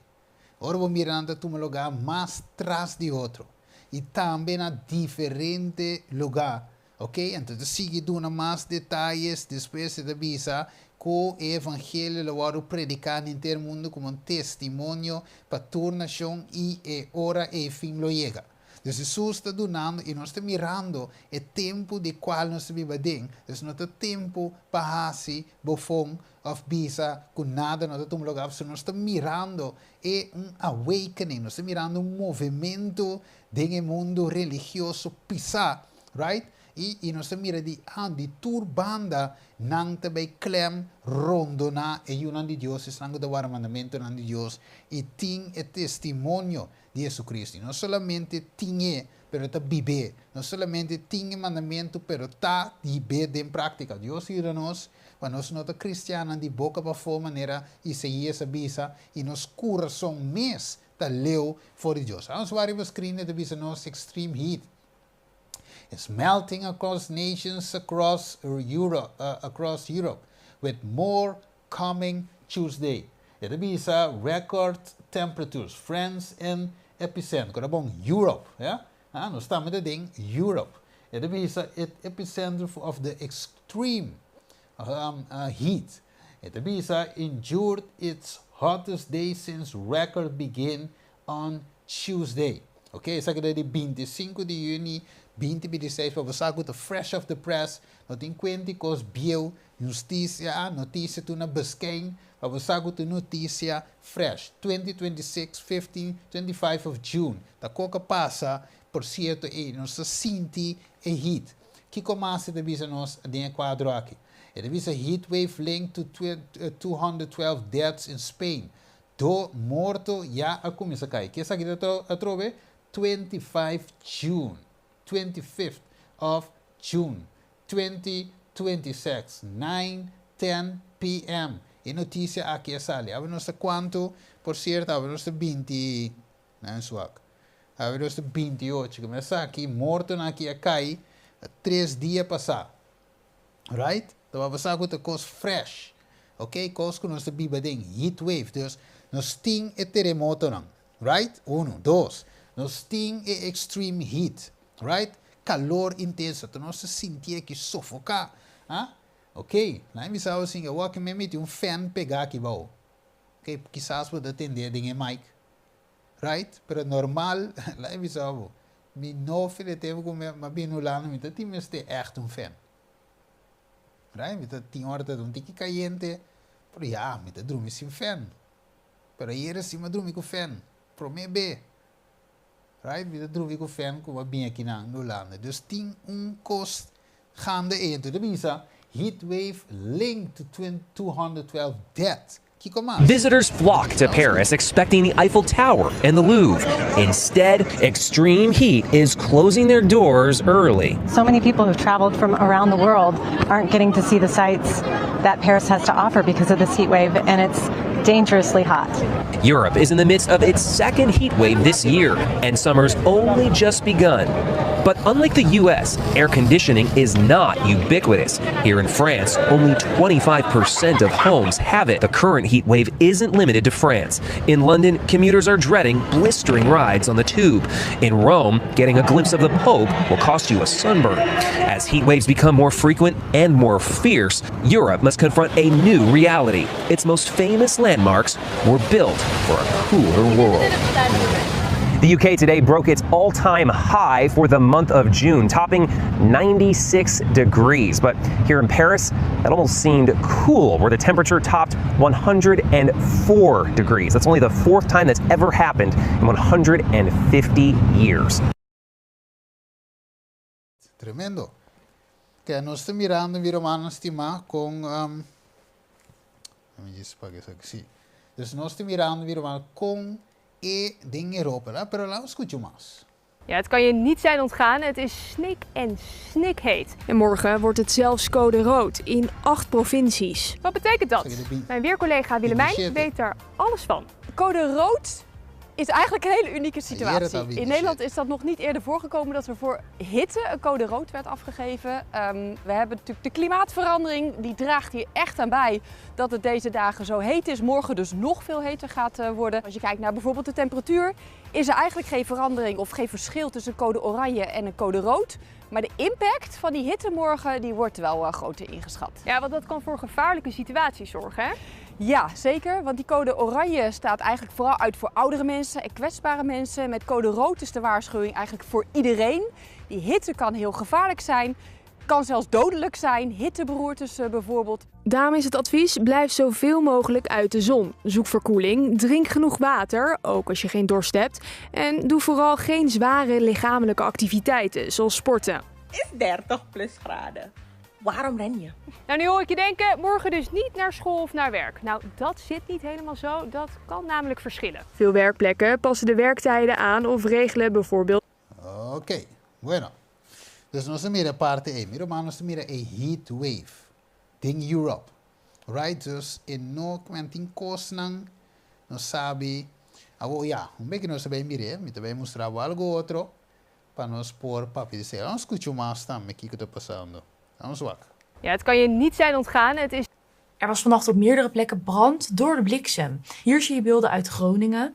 Ora bo mira nan ta tuma lugá mas tras di otro. I tambe na diferente lugá. Ok? Anto, sigui duna mas detaye, despues e ta bisa ku e evangelio lo wòrdu prediká na henter mundu komo un testimonio pa tur nashon i e ora e fin lo yega. Entonses, Hesus ta dunando i nos ta mirando e tempu di kua nos ta biba den. Entonses, no ta tempu pa hasi bofon òf bisa ku nada no ta tuma lugá. Nos ta mirando e un awakening, nos ta mirando un movementu den mundu religioso pisá, right? I nos ta mira di, ah, di tur banda nan ta bai klem rondoná e yunan di Dios, esnan ku ta warda mandamentunan di Dios i tin e testimonio di Hesukristu. No solamente tin, pero ta biba. No solamente tin mandamentu, pero ta biba den práktika. Dios yuda nos, pa nos no ta kristian di boka pafó manera Isaías a bisa i nos kurason mes ta leu for di Dios. Nos bai screen ta bisa nos extreme heat. It's melting across nations across Europe, with more coming Tuesday. E ta bisa record temperatures, France in epicenter. Kòrda bon, Europe, ja? Ah, nos ta den Europe. E ta bisa it epicenter of the extreme heat. E ta bisa endured its hottest day since record begin on Tuesday. Ok, esaki ta di 25 di yüni 2026, pa bo ku fresh off the press, no tin kuenta kos bieu, hustisia, notisia tur na Biscayne, pa bo ku notisia fresh, 2026, 15, 25 of June. Ta kos a pasa, por sierto, e nos a sinti e heat. Kiko mas e ta bisa nos den kuadro aki? E ta bisa heat wave linked to 212 deaths in Spain. Do morto ya a kuminsá kai. Ku esaki atrobe 25 June, 25th of June 2026, 9, 10 p.m. E notisia aki a sali. Awe nos ta kuantu, por sierto, awe nos ta 20, no swak. Awe nos ta 28, ku aki morto aki a kai 3 dia pasá. Right? Anto, bo sa ku kos fresh. Ok? Kos ku nos ta biba den heat wave. Dus, nos tin e teremotonan. Right? Un, dos. Nos tin e extreme heat. Right? Kalor intenso, ta nos ta sinti aki sofoká. Ah, ok, laga mi bisa bo asin, awor aki mi a miti un fan pegá aki bou. Ok, kisas bo ta tendé den e mic. Right? Pero normal, laga mi bisa bo, mi no fila e tempu ku mi a bini Hulanda, mi ta tin mester ègt un fan. Right? Mi ta tin ora ta un tiki kayente, pero ya, mi ta drumi sin fan. Pero ayera si mi a drumi ku fan, promé be. Right? Mi ta drumi ku fan ku a bini akinan na Hulanda. Dus tin un kos gaande ei. Enton ta bisa, heat wave linked to 212 deaths. Kiko mas? Visitors flock to Paris expecting the Eiffel Tower and the Louvre. Instead, extreme heat is closing their doors early. So many people who've traveled from around the world aren't getting to see the sights that Paris has to offer because of this heat wave, and it's dangerously hot. Europe is in the midst of its second heat wave this year, and summer's only just begun. But unlike the U.S., air conditioning is not ubiquitous. Here in France, only 25% of homes have it. The current heat wave isn't limited to France. In London, commuters are dreading blistering rides on the tube. In Rome, getting a glimpse of the Pope will cost you a sunburn. As heat waves become more frequent and more fierce, Europe must confront a new reality. Its most famous landmarks were built for a cooler world. The UK today broke its all time high for the month of June, topping 96 degrees. But here in Paris, that almost seemed cool, where the temperature topped 104 degrees. That's only the fourth time that's ever happened in 150 years. Tremendo. Ke nos ta mirando, mi rumannan stimá, kon, um, mi djis paga esaki, sí. Dus nos ta mirando, mi rumannan, kon e den Europa, la, pero laat skucha mas. Ja, het kan je niet zijn ontgaan. Het is snik en snikheet. En morgen wordt het zelfs code rood in acht provincies. Wat betekent dat? Mijn weercollega Willemijn weet daar alles van. Code rood is eigenlijk een hele unieke situatie. In Nederland is dat nog niet eerder voorgekomen dat er voor hitte een code rood werd afgegeven. We hebben natuurlijk de klimaatverandering, die draagt hier echt aan bij dat het deze dagen zo heet is. Morgen dus nog veel heter gaat worden. Als je kijkt naar bijvoorbeeld de temperatuur, is er eigenlijk geen verandering of geen verschil tussen code oranje en een code rood. Maar de impact van die hitte morgen die wordt wel groter ingeschat. Ja, want dat kan voor gevaarlijke situaties zorgen, hè? Ja, zeker. Want die code oranje staat eigenlijk vooral uit voor oudere mensen en kwetsbare mensen. Met code rood is de waarschuwing eigenlijk voor iedereen. Die hitte kan heel gevaarlijk zijn, kan zelfs dodelijk zijn. Hitteberoertes bijvoorbeeld. Daarom is het advies: blijf zoveel mogelijk uit de zon. Zoek verkoeling, drink genoeg water, ook als je geen dorst hebt. En doe vooral geen zware lichamelijke activiteiten, zoals sporten. Is 30 plus graden. Waarom ren je? Nou, nu hoor ik je denken, morgen dus niet naar school of naar werk. Nou, dat zit niet helemaal zo. Dat kan namelijk verschillen. Veel werkplekken passen de werktijden aan of regelen bijvoorbeeld Oké, bueno. Dus nos a mira parti ei. Mi ruman, nos a mira e heat wave den Europe. Right? Dus e no kmen tin kosnan nos sabi. Awo ya, un beki nos ta bay mir'é, mi ta bay mustra bo algo otro pa nos por papia di esei. Nos skucha mas tambe kiko ta pasando. Vamos wak. Ja, het kan je niet zijn ontgaan. Het is Er was vannacht op meerdere plekken brand door de bliksem. Hier zie je beelden uit Groningen,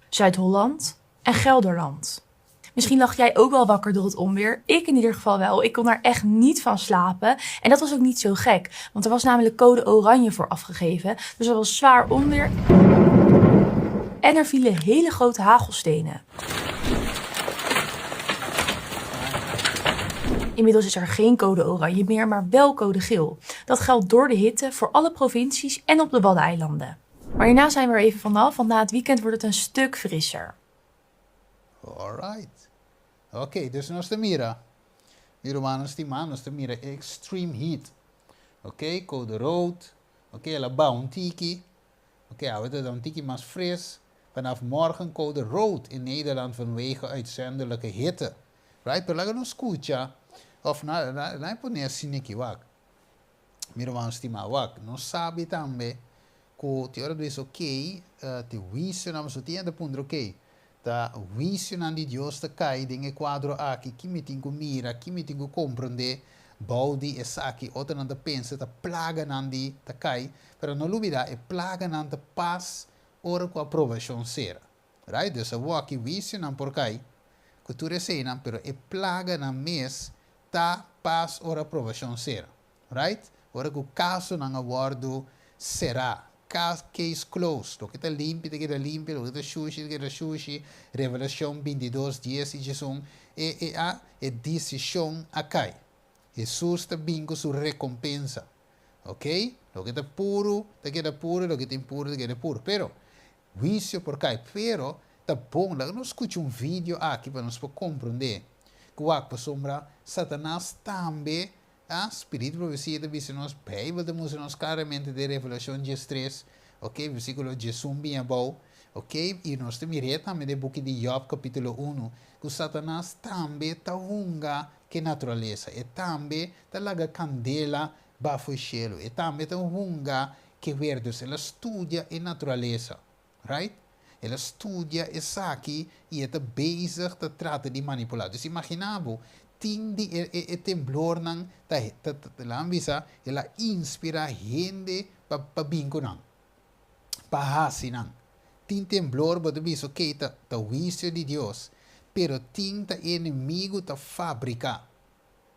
Zuid-Holland en Gelderland. Misschien lag jij ook wel wakker door het onweer. Ik in ieder geval wel. Ik kon daar echt niet van slapen. En dat was ook niet zo gek, want er was namelijk code oranje voor afgegeven. Dus er was zwaar onweer. En er vielen hele grote hagelstenen. Inmiddels is er geen code oranje meer, maar wel code geel. Dat geldt door de hitte voor alle provincies en op de Waddeneilanden. Maar hierna zijn we er even vanaf, want na het weekend wordt het een stuk frisser. Alright. Oké, dus nos ta mira. Mi rumannan stimá, nos ta mira extreme heat. Oké, code rood. Oké, el a baha un tiki. Oké, awe ta un tiki mas fris. Vanaf morgen code rood in Nederland vanwege uitzonderlijke hitte. Right, pero laga nos skucha, of na, na, na e pone asina aki, wak. Mi ruman stimá, wak, nos sabi tambe ku tin ora bisa oké, te huisionan, pasobra tin hende ta puntra oké, ta huisionan di Dios ta kai den e kuadro aki, ki mi tin ku mira, ki mi tin ku komprondé bou di esaki? Otronan ta pensa ta plaganan di ta kai, pero no lubidá e plaganan ta pas ora ku aprobashon sera. Right? Dus awor aki huisionan por kai. ku tur eseinan, pero e plaganan mes ta pas ora aprobashon sera. Right? Ora ku kasonan a wòrdu será, case closed, loke ta limpi ta keda limpi, loke ta shushi ta keda shushi, Revelashon bintidos, dies i diesun, e e a e desishon a kai. Hesus ta bin ku su rekompensa. Ok? Loke ta puru ta keda puru, loke ta impuru ta keda impuru. Pero, huisio por kai. Pero, ta bon, laga nos skucha un video aki pa nos por komprondé ku wak pasobra Satanas tambe A Spiritu profesia ta bisa nos, Beibel ta mustra nos klaramente den Revelashon diestres, ok, versíkulo diesun bin abou, ok, i nos ta mir'é tambe den buki di Jòb kapítulo unu, ku Satanas tambe ta hunga ku e naturalesa, e tambe ta laga kandela bafo e shelu, e tambe ta hunga ku e wer, dus el a studia e naturalesa, right? El a studia esaki i e ta bezig ta trata di manipulá. Dus imaginá bo, tin di e e e temblornan ta ta ta laga mi bisa, el a inspirá hende pa pa bin ku nan, pa hasi nan. Tin temblor bo ta bisa okey ta ta huisio di Dios, pero tin ta e enemigu ta fabriká.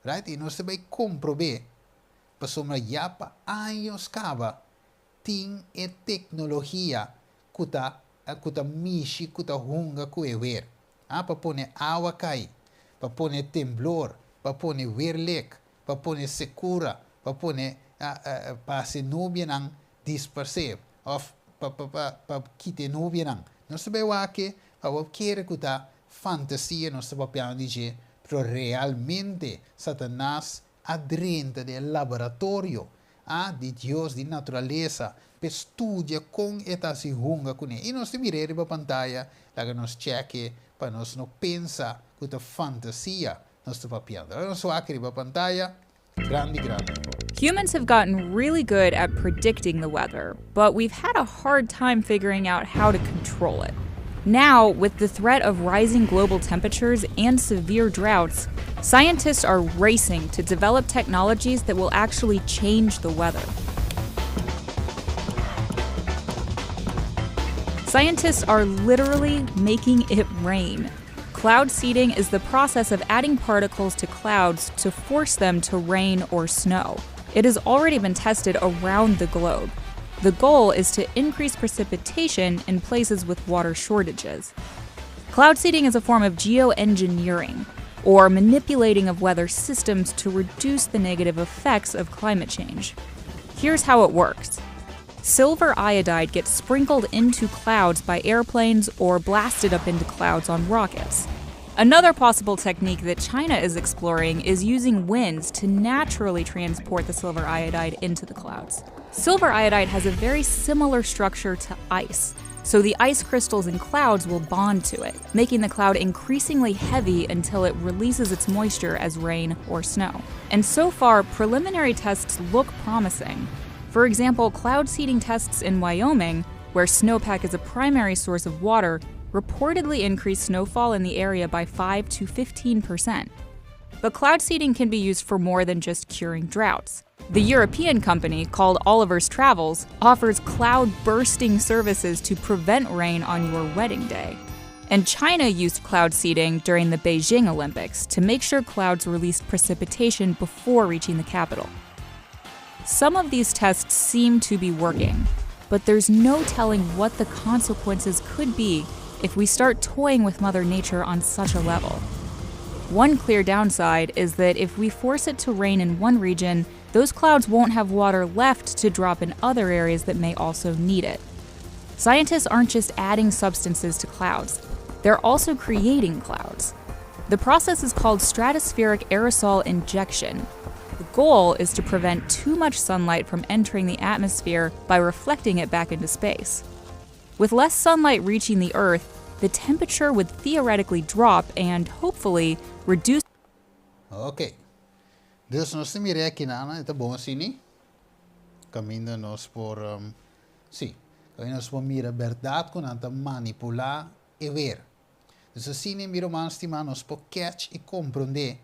Right? I nos ta bai komprob'é pasobra ya pa años kaba tin e teknologia ku ta ku ta mishi ku ta hunga ku e wer a pa pone awa kai, pa pone temblor, pa pone wer lek, pa pone sekura, pa pone pa hasi nubianan disparsé òf pa pa pa pa kita e nubianan. Nos ta bai wak e pa bo kere ku ta fantasia nos ta papiando di dje, pero realmente Satanas a drenta den e laboratorio a di Dios di naturalesa p'e studia kon e ta hasi hunga kuné. I nos ta mir'é riba pantaya, laga nos chèk'e pa nos no pensa ku ta fantasia nos ta papiando. Laga nos wak riba pantaya, grandi grandi. Humans have gotten really good at predicting the weather, but we've had a hard time figuring out how to control it. Now, with the threat of rising global temperatures and severe droughts, scientists are racing to develop technologies that will actually change the weather. Scientists are literally making it rain. Cloud seeding is the process of adding particles to clouds to force them to rain or snow. It has already been tested around the globe. The goal is to increase precipitation in places with water shortages. Cloud seeding is a form of geoengineering, or manipulating of weather systems to reduce the negative effects of climate change. Here's how it works. Silver iodide gets sprinkled into clouds by airplanes or blasted up into clouds on rockets. Another possible technique that China is exploring is using winds to naturally transport the silver iodide into the clouds. Silver iodide has a very similar structure to ice, so the ice crystals in clouds will bond to it, making the cloud increasingly heavy until it releases its moisture as rain or snow. And so far, preliminary tests look promising. For example, cloud seeding tests in Wyoming, where snowpack is a primary source of water, reportedly increased snowfall in the area by 5 to 15%. But cloud seeding can be used for more than just curing droughts. The European company, called Oliver's Travels, offers cloud bursting services to prevent rain on your wedding day. And China used cloud seeding during the Beijing Olympics to make sure clouds released precipitation before reaching the capital. Some of these tests seem to be working, but there's no telling what the consequences could be if we start toying with Mother Nature on such a level. One clear downside is that if we force it to rain in one region, those clouds won't have water left to drop in other areas that may also need it. Scientists aren't just adding substances to clouds, they're also creating clouds. The process is called stratospheric aerosol injection. The goal is to prevent too much sunlight from entering the atmosphere by reflecting it back into space. With less sunlight reaching the Earth, the temperature would theoretically drop and, hopefully, reduce. Ok. Dus nos ta mira aki nan, e ta bon asina? Kaminda nos por, sí, kaminda nos por mira bèrdat ku nan ta manipulá e wer. Dus asina, mi ruman stimá, nos por catch i komprondé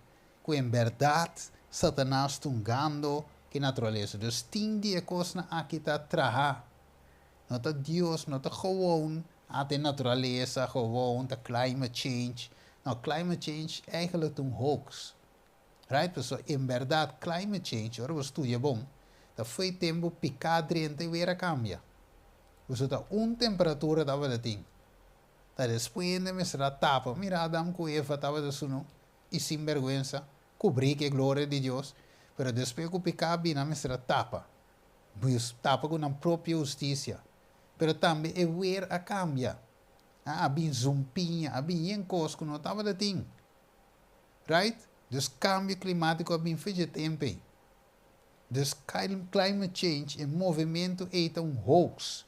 ku en bèrdat Satanas ta hungando ku e naturalesa. Dus tin di e kosnan aki ta traha. No ta Dios, no ta gewoon ata e naturalesa, gewoon ta climate change. No, climate change eigenlijk ta un hoax. Right? Paso, en berdat, climate change, ora bo studia bon, ta for di tempu piká drenta i weer a kambia. Paso ta un temperatura tabata tin. Ta despues hende mester a tapa, mira Adam ku Eva tabata sunu i sin bèrgwensa, kubrí ku e gloria di Dios, pero despues ku piká bini nan mester a tapa, tapa ku nan propio hustisia. Pero tambe e weer a kambia. A bin zumpiña, a bin yen kos ku no tabata tin. Right? Dus kambio klimátiko a bin for dje tempu ei. Dus climate change, e movementu ei ta un hoax.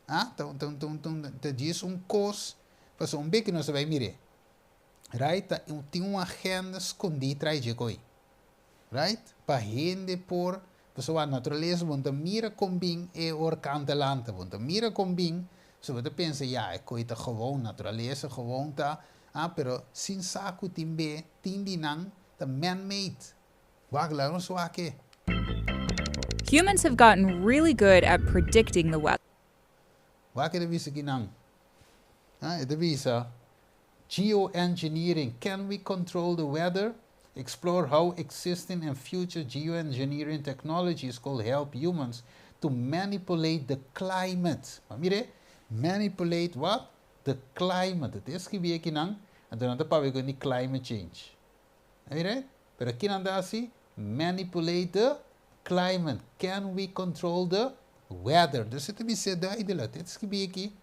Ah, ta ta ta ta ta djis un kos, pasobra un bek nos ta bai mir'é. Right? Ta tin un agenda skondí tras dje koi. Right? Pa hende por, pasobra naturalesa bo no ta mira kon bin e orkan ta lanta, bo no ta mira kon bin, so bo ta pensa ya e koi ta gewoon, naturalesa gewoon ta, ah, pero sin sa ku tin be, tin di nan ta man made. Wak, laga nos wak e. Humans have gotten really good at predicting the weather. Wak e ta bisa kinan. Ah, e ta bisa, Geoengineering, can we control the weather? Explore how existing and future geoengineering technologies could help humans to manipulate the climate. Ma mira, manipulate what? The climate. E ta skibí akinan, anto nan ta papia ku di climate change. Mira, pero akinan ta hasi manipulate the climate. Can we control the weather? Dus e ta bisa duidelijk. E ta skibí aki,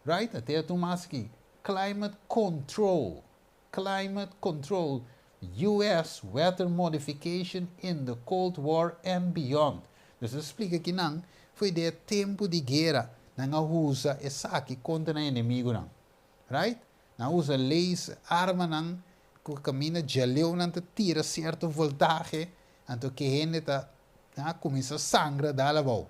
right? Ata e mas aki. Climate control. Climate control. US weather modification in the Cold War and beyond. Dus e splika akinan, for di tempu di guera, nan a usa esaki kontra nan enemigunan. Right? Nan a usa laser, armanan, ku kaminda djaleu nan ta tira sierto voltahe, anto ku hende ta kuminsá sangra dal abou.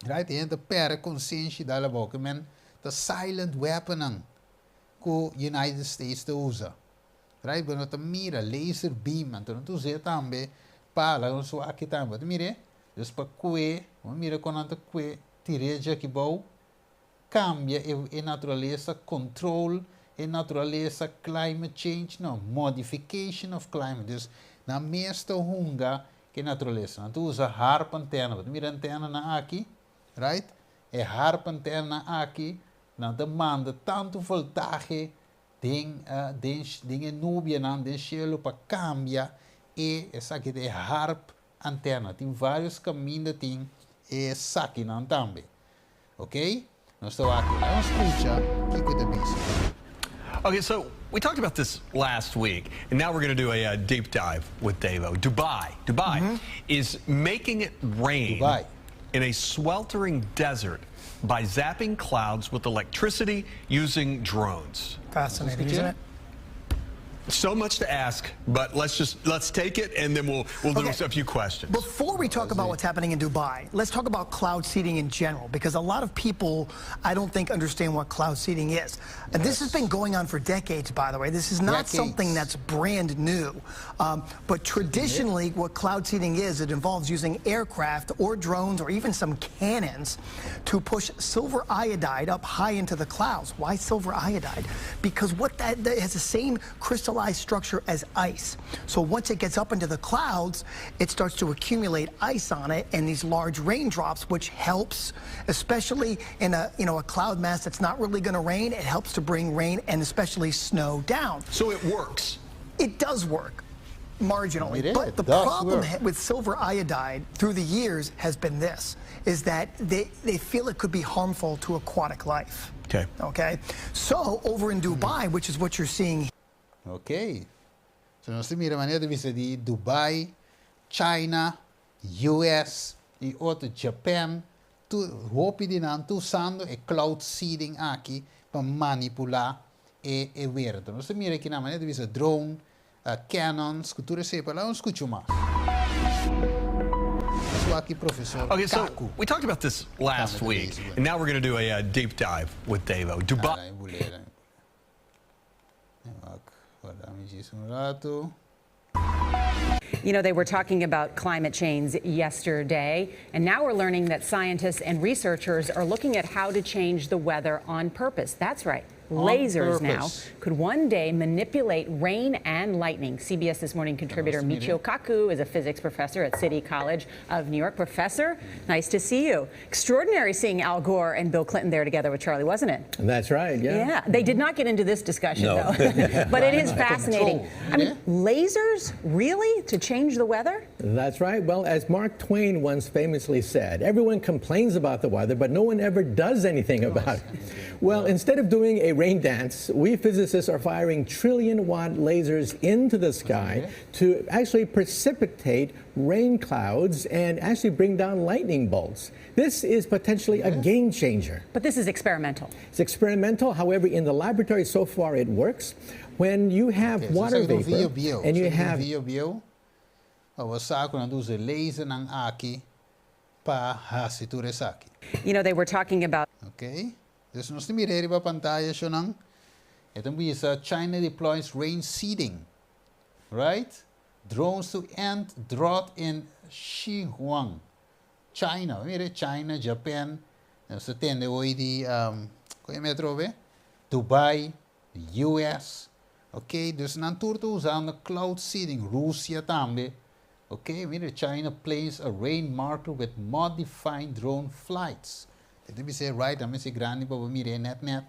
Right? Hende ta pèrdè konsenshi dal abou, ke men ta silent weapon nan ku United States ta usa. Right? Bo ta mira laser beam, anto nan ta usa tambe pa laga nos aki tambe. Mira, dus pa kue, mira kon nan ta kue tir'é aki bou, kambia e naturalesa, control e naturalesa, climate change, no, modification of climate. Dus nan mes ta hunga ku naturalesa. Nan ta usa HAARP antena. Mira antenanan aki, right? E HAARP antena aki, nan ta manda tantu voltahe den nubianan, den shelu pa kambia e esaki ta HAARP antena. Tin vários kaminda tin esakinan tambe. Ok? Nos ta aki. Ban skucha kiko e ta bisa. Okay, so we talked about this last week, and now we're going to do a deep dive with Davo. Dubai is making it rain Dubai. In a sweltering desert by zapping clouds with electricity using drones. Fascinating, isn't it? So much to ask, but let's take it and then we'll do a few questions. Before we talk about what's happening in Dubai, let's talk about cloud seeding in general, because a lot of people, I don't think, understand what cloud seeding is. And this has been going on for decades, by the way. This is not Decades. Something that's brand new. But traditionally, what cloud seeding is, it involves using aircraft or drones or even some cannons to push silver iodide up high into the clouds. Why silver iodide? Because that has the same crystallized structure as ice. So once it gets up into the clouds, it starts to accumulate ice on it and these large raindrops, which helps, especially in a you know a cloud mass that's not really going to rain. It helps to bring rain and especially snow down. So it works. It does work. Marginally. It is. But the It does problem work. with silver iodide through the years has been this, is that they feel it could be harmful to aquatic life. Okay? So over in Dubai, which is what you're seeing Ok. So nos mira manera di bista di Dubai, China, US i otro Japan, tur hopi di nan ta usando e cloud seeding aki pa manipulá e weer. Nos mira aki na manera di bista drone, cannons, ku tur esei, pa laga skucha mas. So aki profesor Okay, so Kaku. We talked about this last week, and now we're going to do a deep dive with Davo. Dubai. Ah, bolera. Warda mi un ratu. They were talking about climate change yesterday, and now we're learning that scientists and researchers are looking at how to change the weather on purpose. That's right. Lasers now purpose. could one day manipulate rain and lightning. CBS This Morning contributor Michio Kaku is a physics professor at City College of New York. Professor, nice to see you. Extraordinary seeing Al Gore and Bill Clinton there together with Charlie, wasn't it? That's right, yeah. Yeah, they did not get into this discussion, No. though. but it is fascinating. I mean, lasers, really? To change the weather? That's right. Well, as Mark Twain once famously said, everyone complains about the weather, but no one ever does anything about it. Well, instead of doing a rain dance, we physicists are firing trillion watt lasers into the sky to actually precipitate rain clouds and actually bring down lightning bolts. This is potentially a game changer. But this is experimental. It's experimental. However, in the laboratory so far it works. When you have Okay, water so vapor video bieu, and you have video bieu, bo sa ku nan ta usa lasernan aki pa hasi tur esaki. You know, they were talking about Ok? Dus nos ta mira riba pantaya shonnan. E ta bisa China deploys rain seeding. Right? Drones to end drought in Sichuan. China, mira China, Japan, nos a tende hoy di um, kon metro be? Dubai, US. Ok, dus nan tur ta usando cloud seeding, Rusia tambe. Ok, mira China plays a rain marker with modified drone flights. E ta bisa right, ami hasi grandi pa mira net net.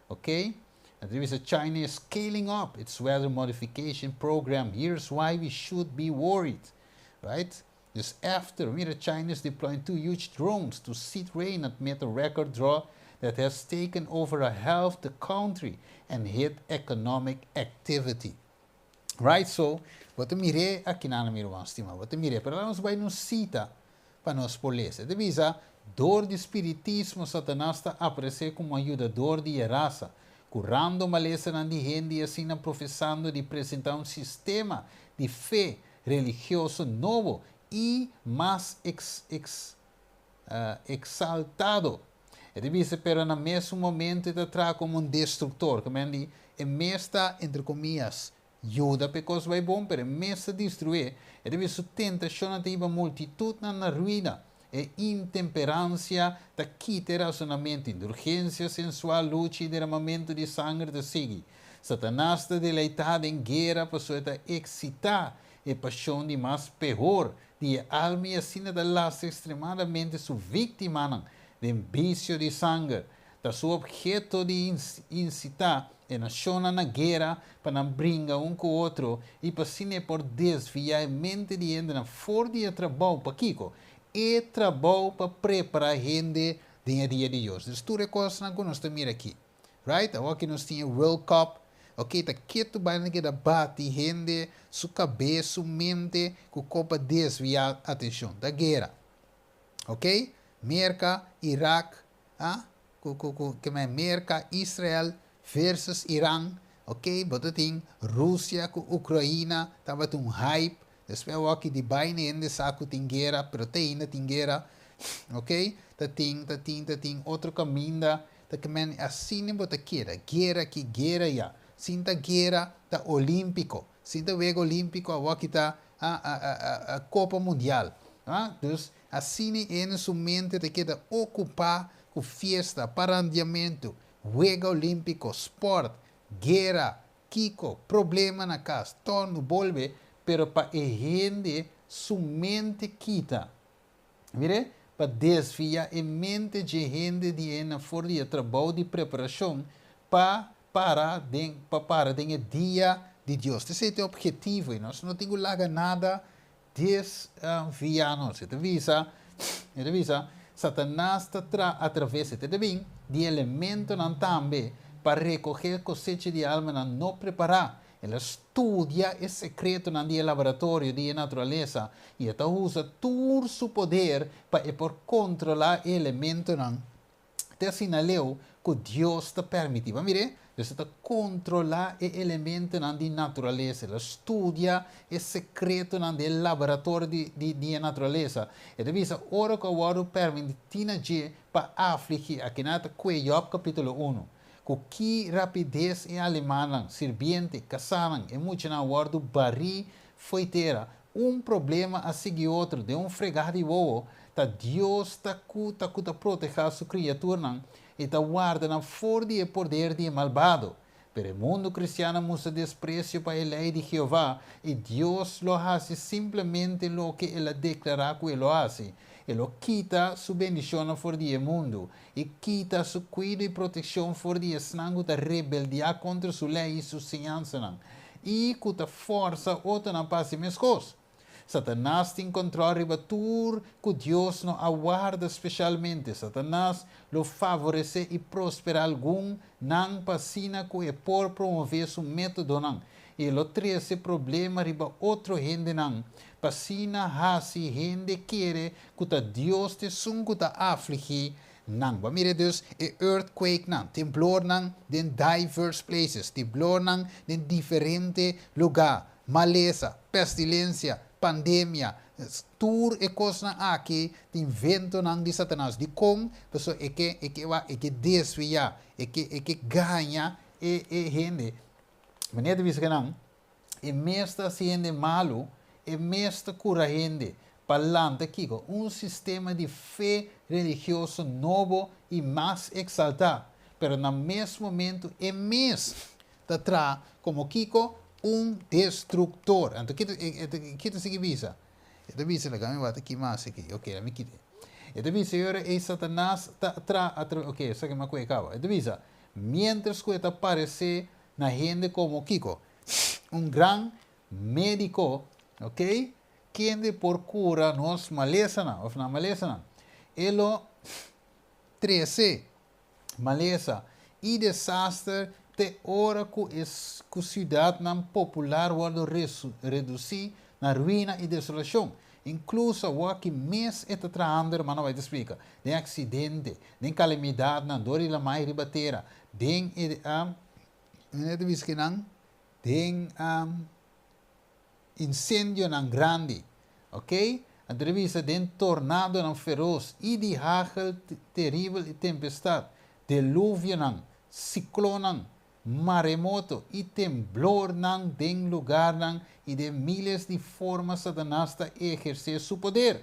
Ok? E ta bisa China is scaling up its weather modification program. Here's why we should be worried. Right? Dus after, mira China is deploying two huge drones to seed rain amid a record drought that has taken over a half the country and hit economic activity. Right, so, bo ta mir'é aki nan mira wan stima, bo ta mir'é, pero nos bai un sita pa nos por lesa. E ta bisa, dor di spiritismo Satanas ta aparesé komo yudadó di rasa, kurando malesanan di hende i asina profesando di presentá un sistema di fe religioso nobo i mas ex, ex, eksaltado. E ta bisa, pero na mesun momento e ta traha komo un destruktor, ke men di, e mes ta, entre komias, yuda pa e kos bai bon, pero e mes ta destruí. E ta bisa, su tentashonnan ta hiba multitutnan na ruina. E intemperansia ta kita e rasonamentu, indulgensia sensual, lucha i deramamentu di sanger ta sigui. Satanas ta deleitá den guera pasobra e ta eksitá e pashon di mas pehor di e alma i asina ta lastra ekstremadamente su víktimanan den bisio di sanger. Ta su obheto di insitá e nashonnan na guera pa nan bringa un ku otro i pa asina e por desviá e mente di hendenan for di e trabou. Pakiko? E trabou pa prepará hende den e dia di Dios. Dus tur e kosnan ku nos ta mira aki. Right? Awor ku nos tin e World Cup, ok, ta ketu bai nan keda bati hende su kabes, su mente ku ko pa desviá atenshon. Ta guera. Ok? Merka, Irak, ah, ku ku ku ke men Merka, Israel versus Iran, ok, bo ta tin Rusia ku Ukraina tabata un hype, despues awor aki di bai na hende sa ku tin guera, pero te ainda tin guera, ok, ta tin ta tin ta tin otro kaminda Ta ke men asina bo ta keda, guera aki, guera ya. Sin ta guera ta olimpico. Sin ta wega olimpico awor ki ta a copa mundial. A dus asina ene su mente ta keda ocupa cu fiesta, parandiamento, wega olimpico, sport, guera, kico, problema na cas, torno bolbe, pero pa e hende su mente kita. Mire, pa desvia e mente dje hende di e na for di e trabou di preparashon pa para den pa para den e dia di Dios. Esei ta e obhetivo i nos no tin ku laga nada desvia nos. E ta bisa, e ta bisa, Satanas ta tra atraves, e ta bin, di elementonan tambe pa rekohe kosecha di almanan no prepará. El a studia e sekretonan di e laboratorio di e naturalesa i e ta usa tur su poder pa e por kontrolá e elementonan te asina leu ku Dios ta permití. Bo mir'é? Dios ta kontrolá e elementonan di naturalesa. El a studia e sekretonan di e laboratorio di e naturalesa. E ta bisa, Ora ku a wòrdu permití na dje pa afligí, akinan ta kue Jòb kapítulo unu. Ku ki rapides e alemannan, sirbiente, kasánan, e muchanan wòrdu barí fo'i tera. Un problema a sigui otro den un fregá di wowo. Ta Dios ta ku ta ku ta protehá su kriaturnan. i ta warda nan for di e poder di e malbado. Pero e mundu kristian a mustra despresio pa e lei di Jehová, i Dios lo hasi simplemente loke el a deklará ku e lo hasi. E lo kita su bendishonnan for di e mundu, i kita su kuido i protekshon for di esnan ku ta rebeldiá kontra su lei i su siñansanan, i ku ta fòrsa otronan pa hasi meskos. Satanas tin kòntròl riba tur ku Dios no a warda spesialmente. Satanas lo favoresé i prosperá algun nan pa asina ku e por promové su métodonan, i e lo trese problema riba otro hendenan pa asina hasi hende kere ku ta Dios ta esun ku ta afligí nan. Bo a mira dus e earthquakenan, temblornan den diverse places, temblornan den diferente lugá, malesa, pestilensia, pandemia, tur e kosnan aki tin ventonan di Satanas. Dikon? Pasobra e ke e ke wak e ke desviá, e ke e ke gaña e e hende. Manera ta bisa ke nan, e mes ta hasi hende malu, e mes ta kura hende pa lanta kiko? Un sistema di fe religioso nobo i mas eksaltá. Pero na mes momentu e mes ta traha komo kiko? Un destruktor. Anto ki e ta sigui bisa? E ta bisa, laga mi wak ki mas aki. Ok, laga mi kita. E ta bisa e ora ei Satanas ta traha atraves, ok, esaki mi a kohe kaba. E ta bisa, miéntras ku e ta paresé na hende komo kiko? Un gran médiko, ok, kende por kura nos malesanan òf nan malesanan. E lo trese malesa i desaster te ora ku e ku siudatnan popular wòrdu redusí na ruina i desolashon. Inkluso awor ki mes e ta trahando, hermano White ta splika, den aksidente, den kalamidatnan dor di lamai riba tera, den e e ta bisa kinan? Den insendionan grandi, ok? Anto ta bisa den tornadonan feros i di hagel teribel i tempestat, deluvionan, siklonnan, maremoto i temblornan den lugarnan i den miles di forma Satanas ta ehersé su poder.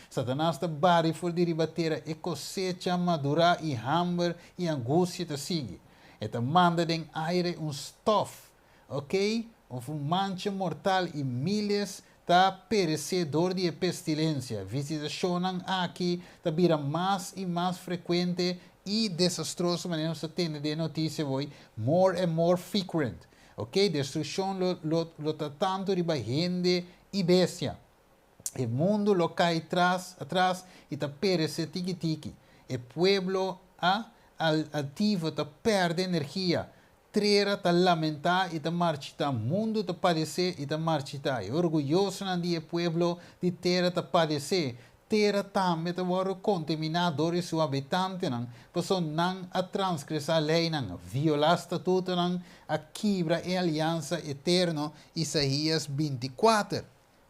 Satanas ta bari for di riba tera e kosecha madurá i hamber i angustia ta sigui. E ta manda den aire un stof Ok, of un mancha mortal i miles ta peresé dor di e pestilensia. Visitashonnan aki ta bira mas i mas frekuente i desastroso manera nos ta tende den e notisia awor, more and more frequent. Ok, destrukshon lo lo lo ta tantu riba hende i bestia. E mundu lo kai tras atras i ta peresé tiki tiki. E pueblo a al altivo ta pèrdè energia. Trera ta lamentá i ta marchitá, mundu ta padesé i ta marchitá, e orguyosonan di e pueblo di tera ta padesé, tera tambe ta wòrdu kontaminá dor di su habitantenan, pasobra nan a transgresá leinan, violá statutonan, a kibra e aliansa eterno, Isaías bintikuater,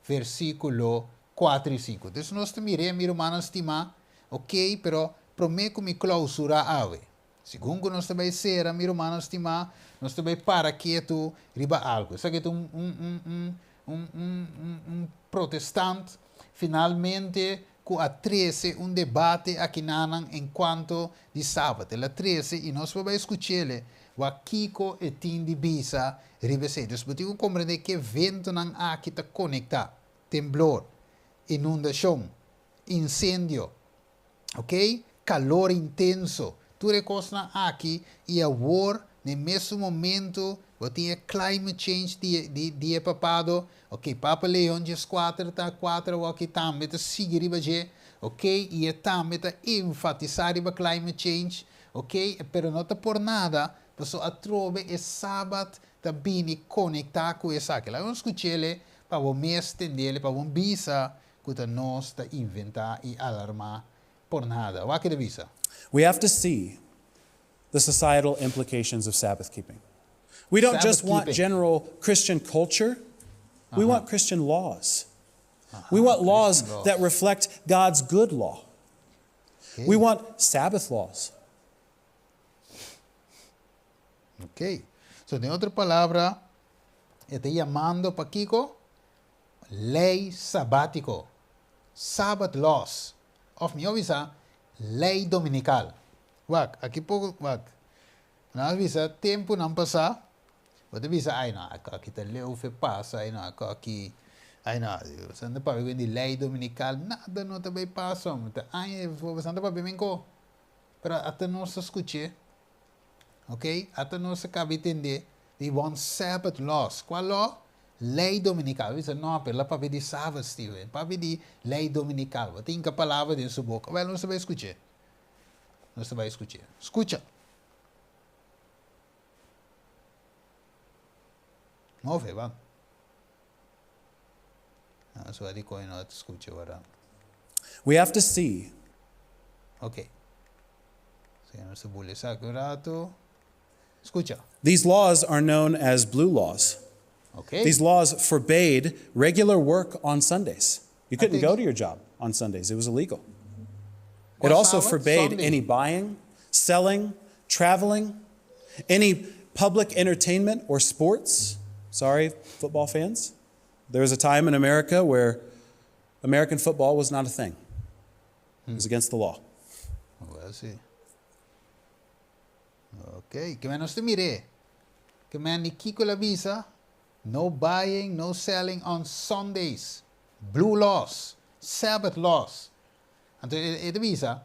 versíkulo kuater i sinku. Entonces nos ta mir'é, mi rumannan stimá, okey, pero promé ku mi klousurá awe, Segun ku nos ta bai sera, mi rumannan stimá, nos ta bai para ketu riba algu. Esaki ta un, un, un, un, un, un, un, un protestant finalmente ku a trese un debate akinanan en kuanto di Sabat. El a trese i nos por bai skuch'ele wak kiko e tin di bisa riba esei. Dus bo tin ku komprendé ke eventonan aki ta konektá, temblor, inundashon, insendio, Ok, calor intenso, tur e cosnan aki y awor na e mesun momento bo tin e climate change di di di e papado, ok, Papa Leon dieskuater ta kuater awor aki tambe ta sigui riba dje, ok, y e tambe ta enfatisa riba climate change, ok, pero no ta por nada, pasobra atrobe e Sabat ta bini conecta cu esaki. Laga nos scuch'ele pa bo mes tendele, pa bo bisa ku ta nos ta inventá i alarmá por nada. Wak e ta bisa. We have to see the societal implications of Sabbath keeping. We don't just want general Christian culture, we want Christian laws. We want laws that reflect God's good law. We want Sabbath laws. Ok. So, den otro palabra, e ta yamando pa kiko? Lei sabátiko, Sabbath laws, òf mihó bisá, lei dominikal. Wak, aki poko, wak. Nan a bisa tempunan pasá, bo ta bisa, ai no, aki ta leu fe pasa, ai no, aki, ai no, boso ta papia ku di lei dominikal, nada no ta bai pasa, hombre, ta aña, boso ta papia menko. Pero ata nos ta skuch'é, ok, ata nos a kaba di tendé di want Sabbath laws. Kua law? Lei dominikal. Bo bisa, no, pero el a papia di Sabbath, Steven, papia di lei dominikal. Bo ta hinka palabra den su boka. Wèl, nos ta bai skuch'é. Nos ta bai skuch'é. Skucha! Move, ban. Nos wak di kon no ta skucha wara. We have to see. Ok. Si nos ta buli esaki un ratu. Skucha. These laws are known as blue laws. Ok. These laws forbade regular work on Sundays. You couldn't go to your job on Sundays. It was illegal. It also forbade Sunday. any buying, selling, traveling, any public entertainment or sports. Sorry, football fans. There was a time in America where American football was not a thing. It was against the law. Well, si. Ok, ke men nos ta mir'é. Ke men di kiko el a bisa? No buying, no selling on Sundays. Blue laws. Sabbath laws. Anto e ta bisa,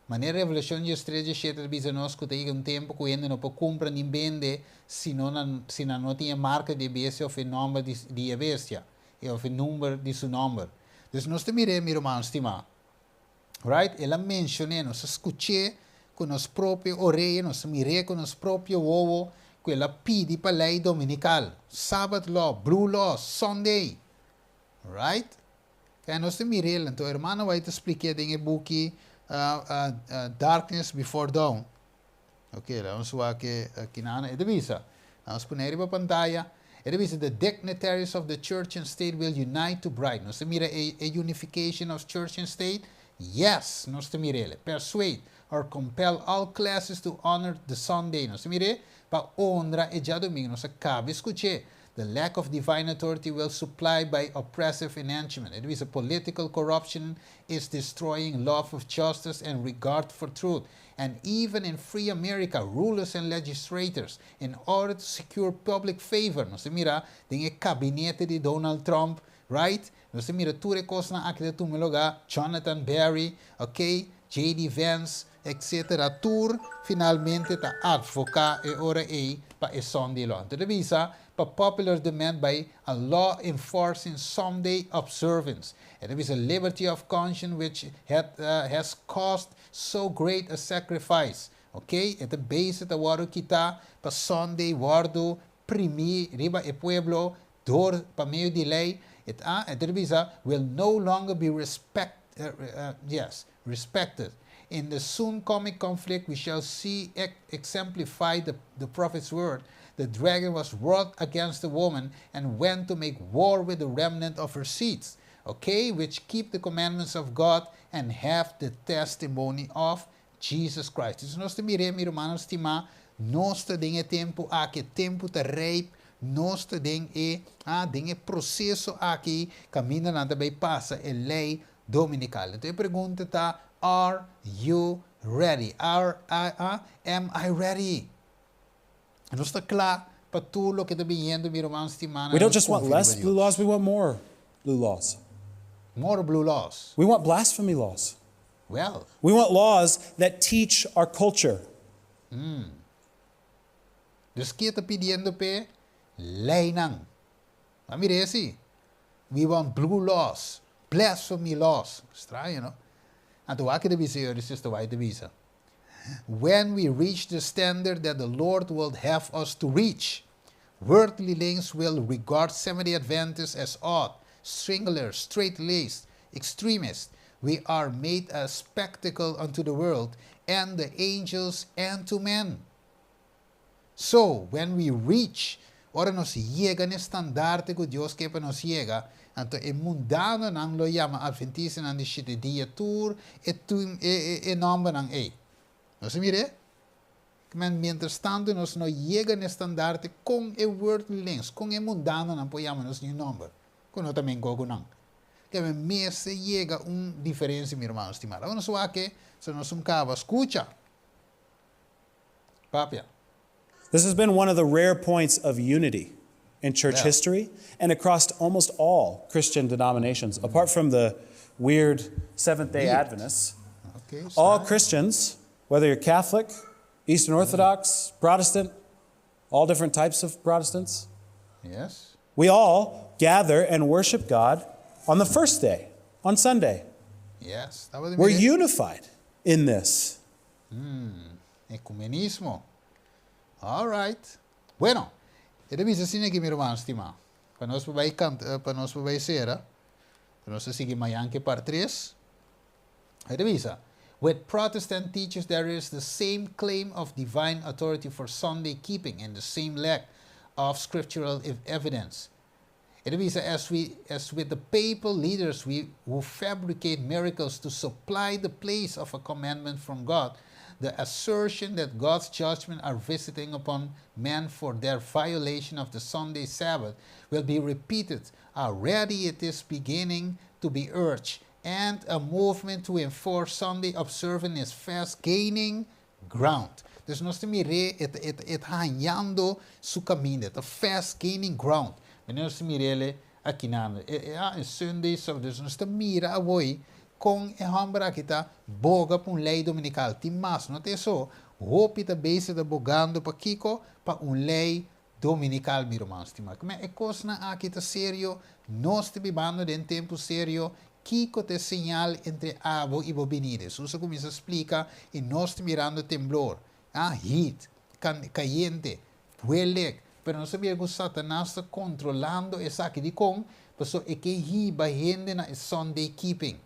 manera Revelashon diestres diesshete ta bisa nos ku ta yega un tempu ku hende no por kumpra ni bende si no nan si nan no tin e marka di e bestia òf e nòmber di di e bestia, e òf e number di su nòmber. Dus nos ta mir'é, mi ruman stimá. Right? El a mencion'é, nos a scuch'é cu nos propio orea, nos a mir'é cu nos propio wowo, cu el a pidi pa ley dominical, Sabbath law, blue law, Sunday. Right? Kaya nos ta mir'é, anto hermano White ta splik'é den e buki Darkness Before Dawn. Ok, laga nos wak e kinan. E ta bisa, laga nos pone riba pantaya. E ta bisa, The dignitaries of the church and state will unite to bribe. Nos ta mira e e unification of church and state? Yes, nos ta mira el. Persuade or compel all classes to honor the Sunday. Nos ta mira e? Pa honra e djadumingu. Nos a kaba e skuch'é. The lack of divine authority will supply by oppressive enhancement. E ta bisa, Political corruption is destroying love of justice and regard for truth. And even in free America, rulers and legislators, in order to secure public favor, nos ta mira den e kabinete di Donald Trump, right? Nos ta mira tur e kosnan aki ta tuma lugá, Jonathan Barry, ok, JD Vance, etc. Tur finalmente ta advoká e ora ei pa e Sunday law. Anto ta bisa pa popular demand by a law enforcing Sunday observance. E ta bisa liberty of conscience which had has cost So great a sacrifice. Ok, e ta bezig ta wòrdu kitá pa Sunday wòrdu primí riba e pueblo dor pa medio di lei. E ta, e ta bisa, will no longer be respect, yes, respected. In the soon coming conflict we shall see exemplified the the prophet's word, the dragon was wroth against the woman and went to make war with the remnant of her seeds. Ok, which keep the commandments of God and have the testimony of Jesus Christ. Dus nos ta mir'é, mi rumannan stimá, nos ta den e tempu aki, e tempu ta rijp, nos ta den e, ah, den e proseso aki kaminda nan ta bai pasa e lei dominikal. Enton e pregunta ta, Are you ready? Are, ah, ah, am I ready? Nos ta kla pa tur loke ta biniendo, mi ruman stimá, We na don't nos just want konfia less riba blue Dios. laws, we want more blue laws. More blue laws. We want blasphemy laws. Well. We want laws that teach our culture. Mm. Dus ke ta pidiendo p'e leinan? A mira esi. We want blue laws, blasphemy laws. Straño, no? Anto wak ke ta bisa yo, Sister White ta bisa. When we reach the standard that the Lord will have us to reach, worldly links will regard Seventh-day Adventists as odd, singular, straight-laced, extremists. We are made a spectacle unto the world and the angels and to men. So, when we reach, ora nos yega n'e standarte ku Dios ke pa nos yega, anto e mundanonan lo yama Adventistanan di shete dia tur e e e nòmbernan ei. Nos a mir'é? Men, miéntras tantu nos no yega n'e standarte, kon e worldlings, kon e mundanonan por yama nos niun nòmber ku no ta menko ku nan? Ke men mester yega un diferensia, mi rumannan stimá. Laga nos wak e, so nos un kaba. Skucha! Papia. This has been one of the rare points of unity in church history and across almost all Christian denominations, apart from the weird Seventh day Weird. Adventists. Okay, All Christians, whether you're Catholic, Eastern Orthodox, Protestant, all different types of Protestants, we all gather and worship God on the first day, on Sunday. Yes. Tabata We're mira. unified in this. Ecumenismo. All right. Bueno, e ta bisa asina aki, mi ruman stima. Pa nos por bay canta, pa nos por bay cera, pa nos sigui mañan cu part 3. E ta bisa, with Protestant teachers there is the same claim of divine authority for Sunday keeping and the same lack of scriptural evidence. E ta bisa, as with the papal leaders who fabricate miracles to supply the place of a commandment from God, the assertion that God's judgment are visiting upon men for their violation of the Sunday Sabbath will be repeated. Already it is beginning to be urged, and a movement to enforce Sunday observance is fast gaining ground. Dus nos ta mira e ta hañando su caminda, ta fast gaining ground. Maar nos ta mir'e aki na e Sunday, so, dus nos ta mira awe con e homber aki ta boga pa un ley dominical. Tin mas, no ta so, hopi ta bezig ta bogando pa kico? Pa un ley dominical, mi ruman stima. Como e cosnan aki ta serio, nos ta bibando den tempo serio, kico ta e señal entre abo y bo binida. Jesus a cuminsa splica y nos ta mirando temblor, heat, cayente, welek, pero nos sa cu Satanas ta controlando esaki di con, paso e ke hiba hende na Sunday keeping.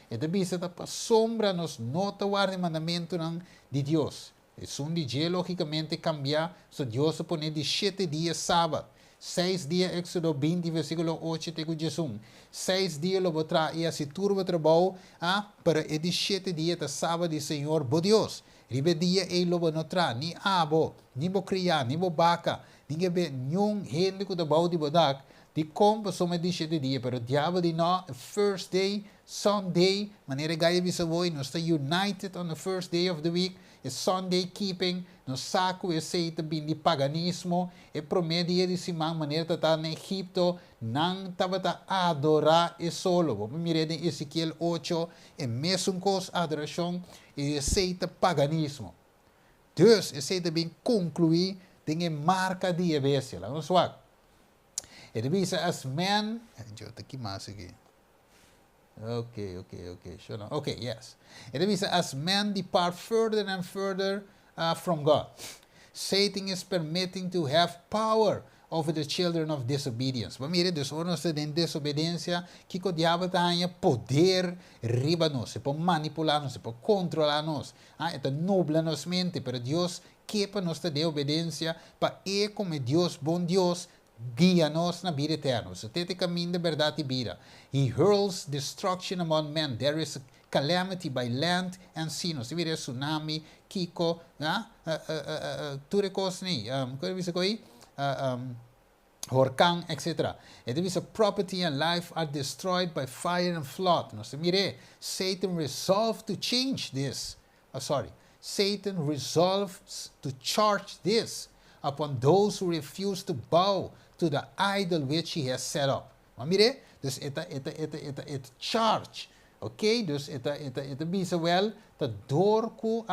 E ta bisa ta pasobra nos no ta warda mandamentonan di Dios. Esun di dje logicamente cambia, so Dios a pone di 7 dia Sabat. 6 dia, Exodo 20, versiculo 8 te 11. 6 dia lo bo traha y haci tur bo trabou, pero e di 7 dia ta Sabat di Señor bo Dios. Riba e dia ey lo bo no traha, ni abo, ni bo cria, ni bo baca, ni be niun hende cu ta bou di bo dak, di con? Pasobra di 7 dia, pero diabel di no, first day, Sunday, manera Gaia bisa awe, nos ta united on the first day of the week, e Sunday keeping, nos sa cu esey ta bin di paganismo, e prome dia di siman, manera ta na Egipto, nan tabata adora e solo. Bo mira den Ezekiel 8, e mesun cos adoracion, y esey ta paganismo. Dus, esey ta bin conclui, den e marca di bestia. Laga nos wak. E ta bisa as men, yo aki mas aki. Okay. Sure. Okay, yes. E ta bisa as men depart further and further from God, Satan is permitting to have power over the children of disobedience. Maar mira, dus ora nos ta den desobedencia, kico diabel ta haña? Poder riba nos, e por manipula nos, e por controla nos. E ta nubla nos mente, pero Dios ke pa nos ta den obedencia, pa e como Dios, bon Dios, guia nos na bida eterno. So, t'e caminda, berdad y bida. He hurls destruction among men. There is a calamity by land and sea. Nos mira tsunami, kico, tur cos ni. Con bisa coi? Horcan, etc. E ta bisa property and life are destroyed by fire and flood. Nos mira, Satan resolved to change this. Oh, sorry. Satan resolves to charge this upon those who refuse to bow to the idol which he has set up. Maar mira, dus e ta, e ta, e ta, e ta, e ta charge. Ok? Dus e ta bisa wel, ta door cu,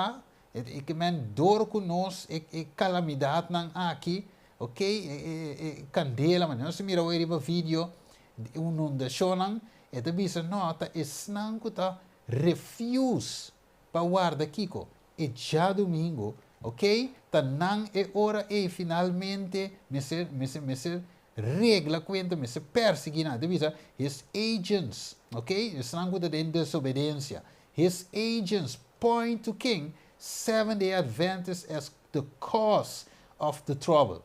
e ke men door cu nos, e calamidad nan aki, ok? E candela, maar nos mira hoy riba video, inundacion nan, e ta bisa, no, ta esnan cu ta refuse pa warda kico, e diadomingo, ok? Ta nan e ora e finalmente mester regla cuenta, mester persigui nan. Bisa, his agents, ok? Esnan cu ta den desobedencia. His agents point to King Seventh-day Adventists as the cause of the trouble.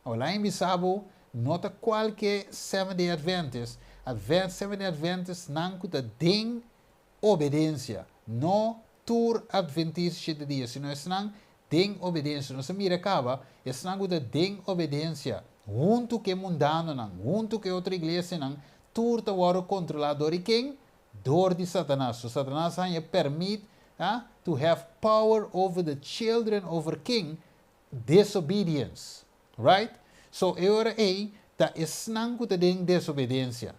Olá em Bisabo, nota qualquer Seventh-day Adventist, Advent, Seventh-day Adventist nan cu ta den obedencia. No tur adventista 7 dia, sino esnan den obedencia. Nos a mira caba, esnan cu ta den obedencia. Hunto cu mundano nan, hunto cu otro iglesia nan, tur ta wordo controla door di ken? Door di Satanas. So Satanas a permit to have power over the children, over king. Disobedience. Right? So e ora ei ta esnan ku ta den desobedensia.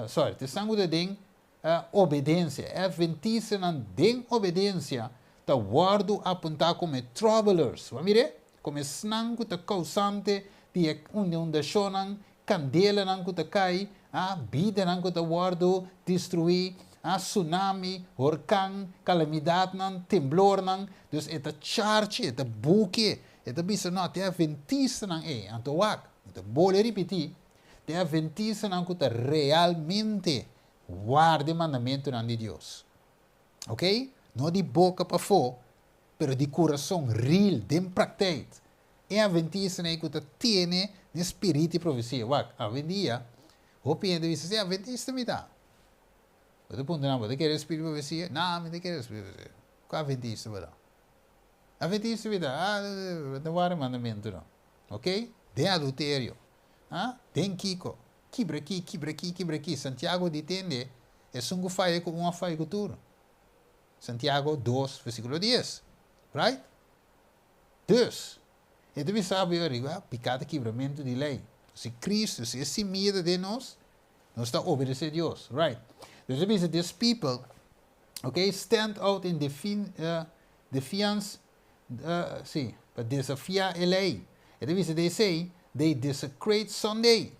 Sorry, ta esnan ku ta den obedensia. E Adventistanan den obedensia ta wòrdu apuntá komo e troublers. Bo a mir'é? Komo esnan ku ta kousante di e inundashonnan, kandelanan ku ta kai, bidanan ku ta wòrdu destruí, tsunami, horkan, kalamidatnan, temblornan. Dus e ta charge, e ta buke, e ta bisa, no, ta e Adventistanan ei. Anto wak, mi ta bolbe ripití, ta e Adventistanan ku ta realmente warda e mandamentunan di Dios. Ok? No di boka pafó, pero di kurason, real, den praktijk. E Adventistanan ei ku ta tene den spiritu di profesia. Wak, awendia, hopi hende bisa, si, Adventista mi ta. Bo ta puntra nan, bo ta kere spiritu di profesia? No, mi ta kere spiritu di profesia. Kua Adventista bo ta? Adventista mi ta? Ah, bo ta wak e mandamentunan. Ok? Den adulterio. Ah, den kiko? Kibra aki, kibra aki, kibra aki. Santiago di tende, esun ku faya ku un a faya ku tur. Santiago dos, versíkulo dies. Right? Dus, e ta bisa bo ariba, piká ta kibramentu di lei. Si Kristu, si e simia ta den nos, nos ta obedesé Dios. Right? Dus e bisa, this people, okay, stand out in defin, defiance, sí, pa desafiá e lei. E ta bisa, they say, they desecrate Sunday.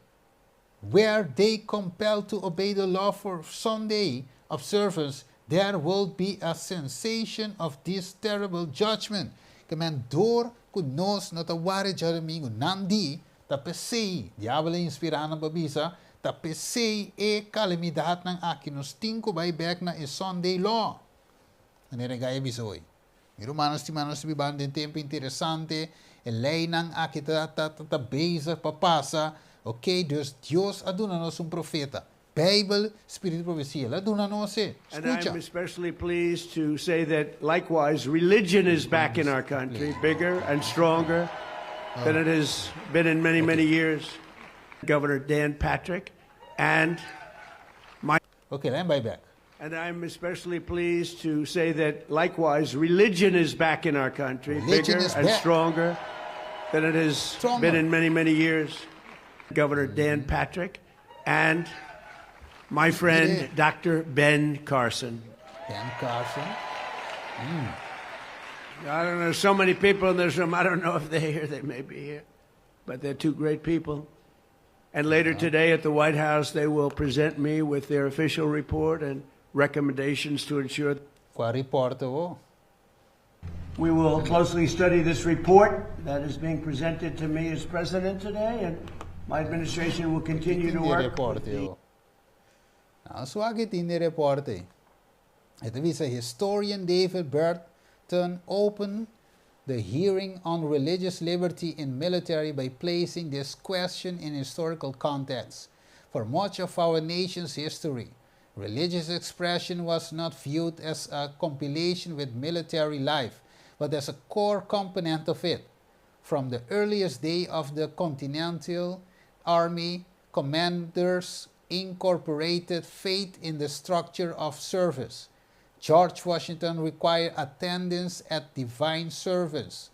Were they compelled to obey the law for Sunday observance, there will be a cessation of this terrible judgment. Ke men dor ku nos no ta warda djadumingu, nan di, ta p'esei, diabel a inspirá nan pa bisa, ta p'esei e kalamidatnan aki nos tin ku bai bèk na e Sunday law. Manera e gai a bisa hoy. Mi rumannan stimá, nos ta bibando den tempu interesante. E leinan aki ta ta ta bezig pa pasa. Ok, dus Dios a duna nos un profeta. Beibel, Spiritu di Profesia, el a duna nos e. And Skucha. I'm especially pleased to say that likewise religion is back in our country, bigger and stronger than it has been in many, many years. Governor Dan Patrick and my. Ok, laat bai bèk. And I'm especially pleased to say that likewise religion is back in our country, Religion bigger is and back. stronger than it has Stronger. been in many, many years. Governor Dan Patrick and my friend, Dr. Ben Carson. Ben Carson. I don't know, so many people in this room. I don't know if they're here. They may be here. But they're two great people. And later today at the White House, they will present me with their official report and recommendations to ensure. Kua report awor? We will closely study this report that is being presented to me as president today, and my administration will continue to Tin di work. report awor. Nou, swak tin di report. E ta bisa historian David Burton opened the hearing on religious liberty in military by placing this question in historical context. For much of our nation's history, religious expression was not viewed as a compilation with military life, but as a core component of it. From the earliest day of the Continental Army, commanders incorporated faith in the structure of service. George Washington required attendance at divine service.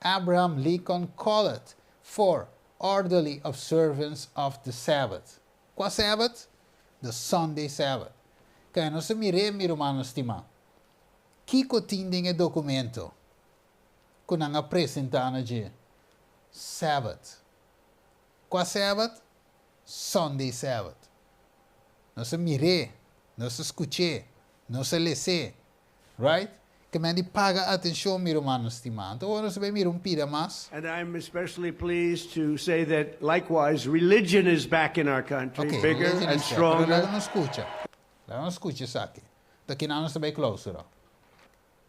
Abraham Lincoln called for orderly observance of the Sabbath. Kua Sabbath? The Sunday Sabbath. Kaya nos mira, mi ruman stimá. Kiko tin den e dokumento ku nan a presentá na dje Sabbath. Kua Sabbath? Sunday Sabbath. Nos mira, nos skucha, nos lesa, right? Ke men paga atenshon, mi ruman stimá. Anto, nos ta bai mira un pida mas. And I'm especially pleased to say that likewise religion is back in our country, bigger religion and is back. Pero stronger. Laga nos skucha. Laga nos skucha esaki. Aki nos ta bai clausura.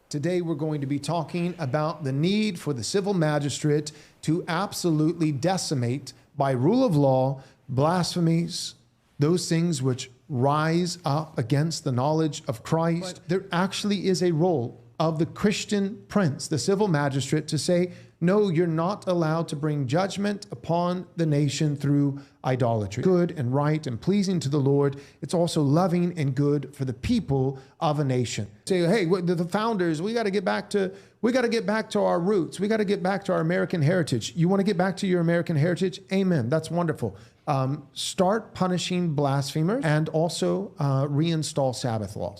Today, we're going to be talking about the need for the civil magistrate to absolutely decimate, by rule of law, blasphemies, those things which rise up against the knowledge of Christ. There actually is a role of the Christian prince, the civil magistrate, to say, no, you're not allowed to bring judgment upon the nation through idolatry. Good and right and pleasing to the Lord. It's also loving and good for the people of a nation. Say, hey, the founders, we got to get back to we got to get back to our roots. We got to get back to our American heritage. You want to get back to your American heritage? Amen. That's wonderful. Um, start punishing blasphemers and also uh, reinstall Sabbath laws.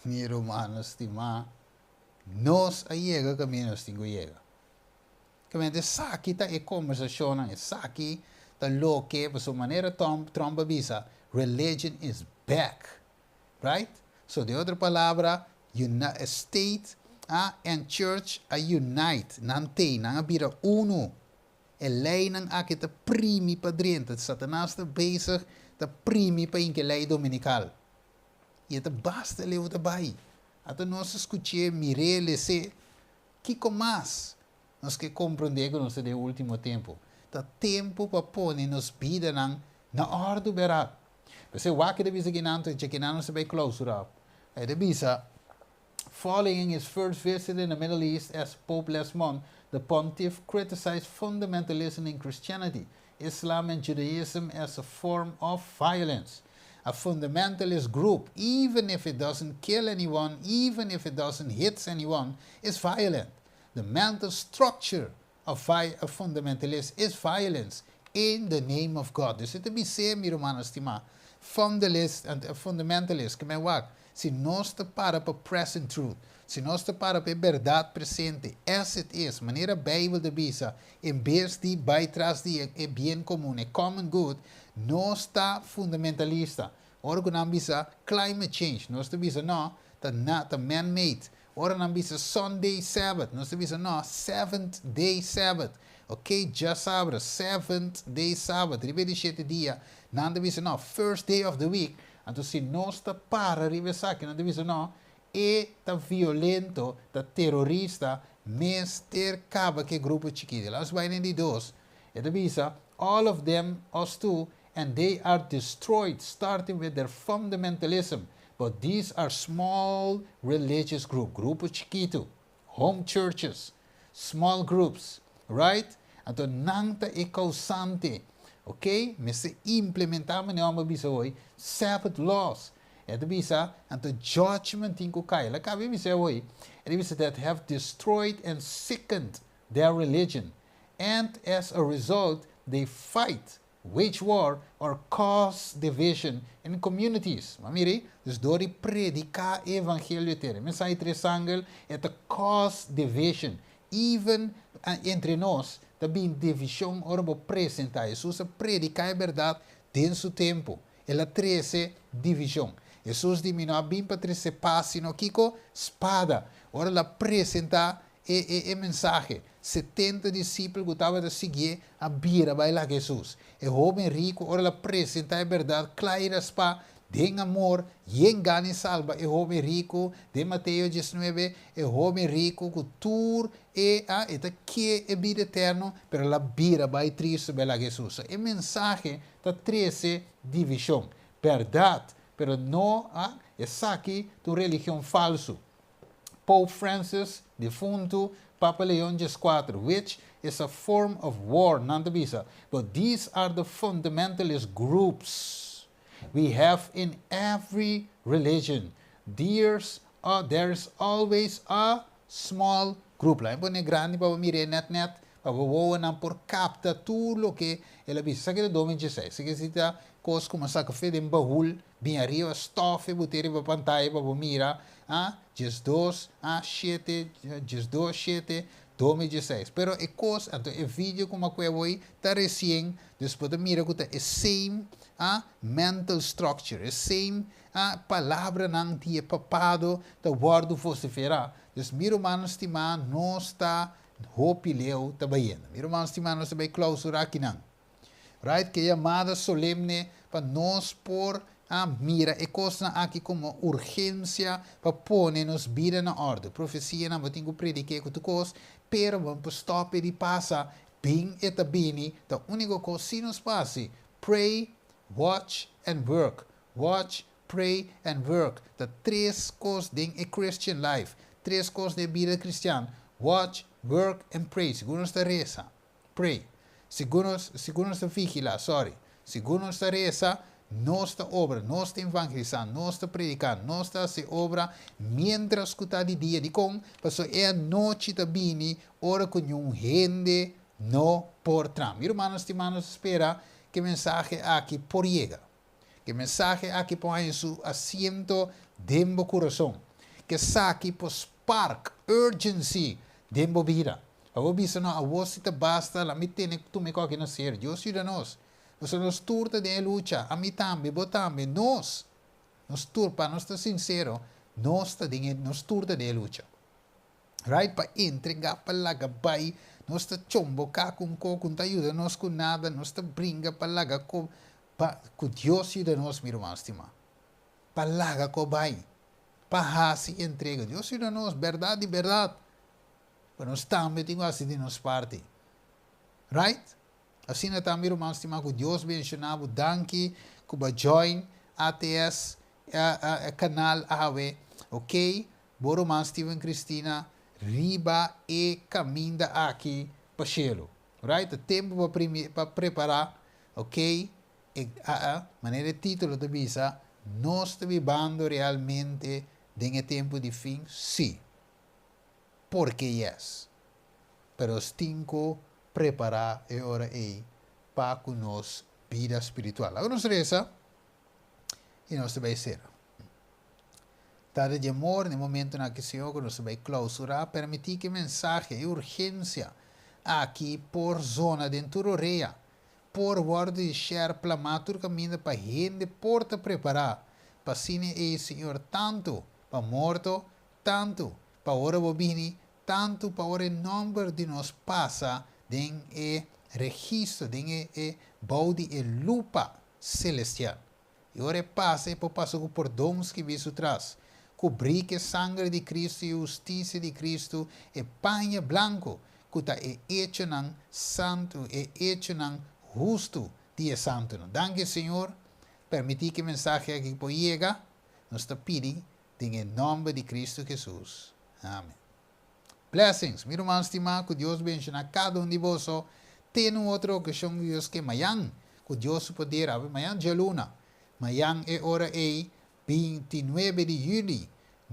Mi rumannan stimá, nos a yega kaminda nos tin ku yega. Kaminda esaki ta e kombersashonnan, esaki ta loke, pasobra manera Trump a bisa, religion is back. Right? So den otro palabra, state and church a unite, nan tei, nan a bira unu. E leinan aki ta primi pa drenta. Satanas ta bezig ta primi pa hinka e lei dominikal. I e ta basta leu ta bai. Ata nos a skuch'é, mir'é, les'é. Kiko mas nos ke komprondé ku nos ta den e último tempu? Ta tempu pa pone nos bidanan na òrdu bèrdat. P'esei wak e ta bisa kinan, dje kinan nos ta bai klousurá. E ta bisa, Following his first visit in the Middle East as Pope last month, the pontiff criticized fundamentalism in Christianity, Islam and Judaism as a form of violence. A fundamentalist group, even if it doesn't kill anyone, even if it doesn't hit anyone, is violent. The mental structure of a fundamentalist is violence in the name of God. Dus e ta bis'é, mi rumannan stimá, fundalist, fundamentalist, ke men wak, si nos ta para pa present truth, si nos ta para pa e bèrdat presente, as it is, manera Beibel ta bisa, en bes di bai tras di e bien komun, e common good, nos ta fundamentalista. Ora ku nan bisa climate change, nos ta bisa no, ta na, ta man made. Ora nan bisa Sunday Sabbath, nos ta bisa no, seventh day Sabbath. Ok, djasabra, seventh day Sabbath, riba e di shete dia, nan ta bisa no, first day of the week. Anto si nos ta para riba esaki, nan ta bisa no, e ta violento, ta terorista, mester kaba ku e grupo chikito. Laat nos bai den di dos. E ta bisa, all of them, us too, and they are destroyed starting with their fundamentalism, but these are small religious group, grupo chikitu, home churches, small groups, right? Anto nan ta e causante, ok? Mester implementa manera homber a bisa hoy, Sabbath laws. E ta bisa, anto judgment tin cu cay. La caba e bisa hoy, e ta bisa that have destroyed and sickened their religion and as a result they fight, wage war or cause division in communities. Ma mira, dus door di predica e evangelio tere mensahe tres angel e ta cause division even entre nos ta bin division ora bo presenta. Jesus a predica e berdad den su tempo. El a trece division. Jesus di mi no a bin pa trece paz sino kico? Spada. Ora el a presenta E e e mensahe. 70 disipel ku tabata siguié a bira bai laga Hesus. E hóben riku, ora el a presentá e bèrdat kla i raspá, den amor, yen gana i salba e hóben riku, den Mateo 19, e hóben riku ku tur e a e ta ke e bida eterno, pero el a bira bai tristu bai laga Hesus. So e mensahe ta trese divishon. Bèrdat, pero no a esaki ta un religion falsu. Pope Francis, defuntu Papa Leon 14, which is a form of war, nan ta bisa, but these are the fundamentalist groups we have in every religion. There's a, there is always a small group. Laat me pone grandi pa bo mir'é net net, pa bo wowonan por capta tur loke el a bisa. Esaki ta 2016. Esaki si ta kos ku mi a saka fe den bahul Bin ariba stof e bot'é riba pantaya pa bo mira, a, 12, a, shete, 12, shete, 2016. Pero e kos, anto e video ku mi a kue awor ta resien, dus bo ta mira ku ta e same, a, mental structure, e same, a, palabranan di e papado ta wòrdu vosiferá. Dus mi rumannan stimá, nos ta hopi leu ta bayendo. Mi rumannan stimá, nos ta bai klausurá akinan. Right, ke yamada solemne pa nos por a mira e kosnan aki komo urgensia pa pone nos bida na òrdu. Profesianan bo tin ku predik'é ku tur kos, pero bo no por stòp e di pasa, bin e ta bini, ta úniko kos si nos por hasi, pray, watch and work, watch, pray and work. Ta tres kos den e Christian life. Tres kos den e bida kristian, watch, work and pray. Sigur nos ta resa, pray. Sigur nos, sigur nos ta vigila, sorry. Sigur nos ta resa, nos ta obra, nos ta evangelisa, nos ta predica, nos ta haci obra mientras cu ta di dia. Dicon? Pasobra e anochi ta bini ora cu niun hende no por traha. Mi rumannan stima, nos ta spera cu e mensahe aki por yega. Cu e mensahe aki por haña su asiento den bo curason. Cu esaki por spark urgency den bo bida. Pa bo bisa, no, awor si ta basta, la mi tene tuma e koki na serio. Dios yuda nos. Pasobra nos tur ta den e lucha, ami tambe, bo tambe, nos, nos tur, pa nos ta sinsero, nos ta den e, nos tur ta den e lucha. Right? Pa entregá, pa laga bai, nos ta chomboká ku un kos ku no ta yuda nos ku nada, nos ta bringa pa laga ko, pa, ku Dios yuda nos, mi ruman stimá. Pa laga ko bai, pa hasi entrega. Dios yuda nos, bèrdat di bèrdat. Pero nos tambe tin ku hasi di nos parti. Right? Asina ta mi ruman stima ku Dios benshoná bo danki ku bo a join ATS kanal awe ok bo ruman Steven Cristina riba e kaminda aki pa shelu right ta tempu pa pa prepara ok e manera e titulo ta bisa nos ta bibando realmente den e tempu di fin si porque yes pero tin ku prepará e ora ei pa ku nos bida spiritual. Laga nos resa i nos ta bai sera. Tata di amor, na e momentonan aki, Señor, ku nos ta bai klausurá, permití ku e mensahe, e urgensia aki por zona den tur orea, por wòrdu di share, plamá tur kaminda pa hende por ta prepará pa asina ei, Señor, tantu pa morto, tantu pa ora bo bini, Tantu pa ora e nòmber di nos pasa den e registro, den e e bou di e lupa selestial. I ora e pasa, e por pasa ku pordon skibí su tras. Kubrí ku e sanger di Kristu i e hustisia di Kristu e paña blanku, ku ta e echonan santu, e echonan hustu di e santunan. Danki, Señor. Permití ku e mensahe aki por yega. Nos ta pidi Den e nomber di Cristo Jesus. Amen. Blessings, mi ruman stimá, ku Dios benshoná kada un di boso. Te na un otro okashon ku Dios ke. Mayan, ku Dios su poder, awe mayan djaluna, mayan e ora ei, 29 di yüli,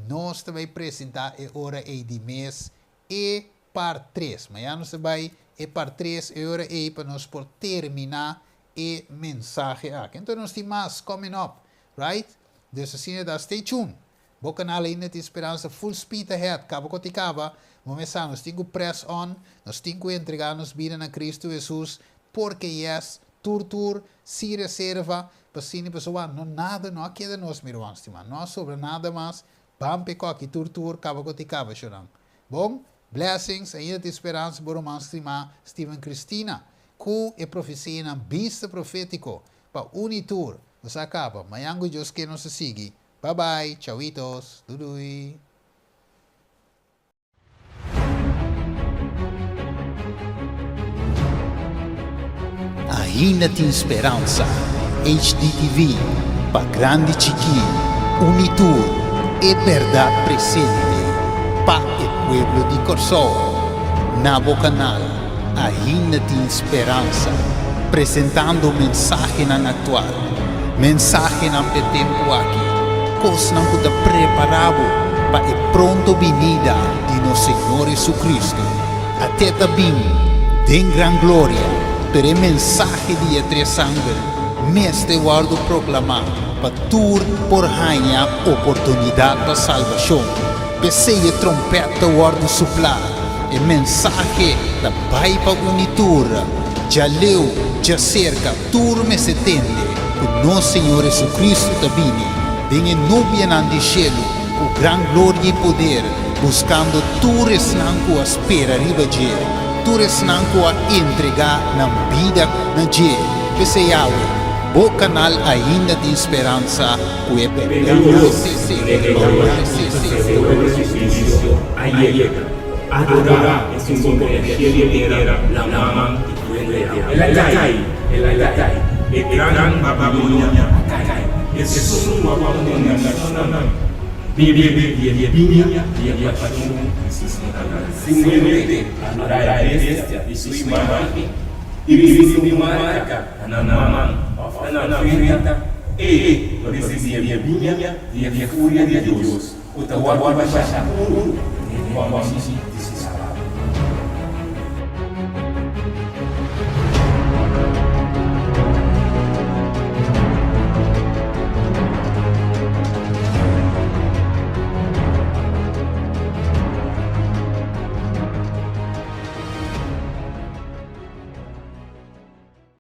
nos ta bai presentá e ora ei di mes e part tres. Mayan nos ta bai e part tres e ora ei pa nos por terminá e mensahe aki. Enton nos tin mas coming up, right? Dus asina ta, stay tuned! Bo canal ainda tin speransa full speed ahead, caba cu ti caba, bo mes sa nos tin cu press on, nos tin cu entrega nos bida na Cristo Jesus, porque yes, tur tur, sin reserva, pa asina pasobra no nada no a keda nos mi ruman stima, no a sobra nada mas, ban p'e coki tur tur, caba cu ti caba shonan. Bon, blessings, ainda tin speransa bo ruman stima Steven Cristina, cu e profecianan bista profetico, Pa uni tur, nos a caba. Mañan cu Dios ke nos ta sigui. Bye bye, chauitos, dudui. Ainda tin speransa. HDTV, pa grandi chikí, uni tur, e bèrdat presente pa e pueblo di Kòrsou. Na bo kanal Ainda tin speransa, presentando mensahenan aktual, mensahenan p'e tempu aki, kosnan ku ta prepará bo pa e pronto binida di nos Señor Jesucristo. At'é ta bin den gran gloria, pero e mensahe di e tres angel mester wòrdu proklamá pa tur por haña oportunidat pa salbashon. P'esei e trompèt ta wòrdu suplá. E mensahe ta bai pa uni tur, djaleu, djaserka, tur mester tende ku nos Señor Jesucristo ta bini den e nubianan di shelu ku gran gloria i poder, buskando tur esnan ku a spera riba dje, tur esnan ku a entregá nan bida na dje. P'esei awe, bo kanal ainda tin speransa ku e Adorá esun ku pone shelu i tera, laman i fuente di awa. El a kai, el a kai, e gran Babilonia a kai. Esun ku a kondena nashonnan, bebe di e biña di e pashon di su maldat. Simplemente adorá e bestia i su imágen i risibí un marka na nan man òf na nan frenta, ei lo risibí e biña di e furia di Dios ku ta wòrdu bashá puru den e kòmchi di.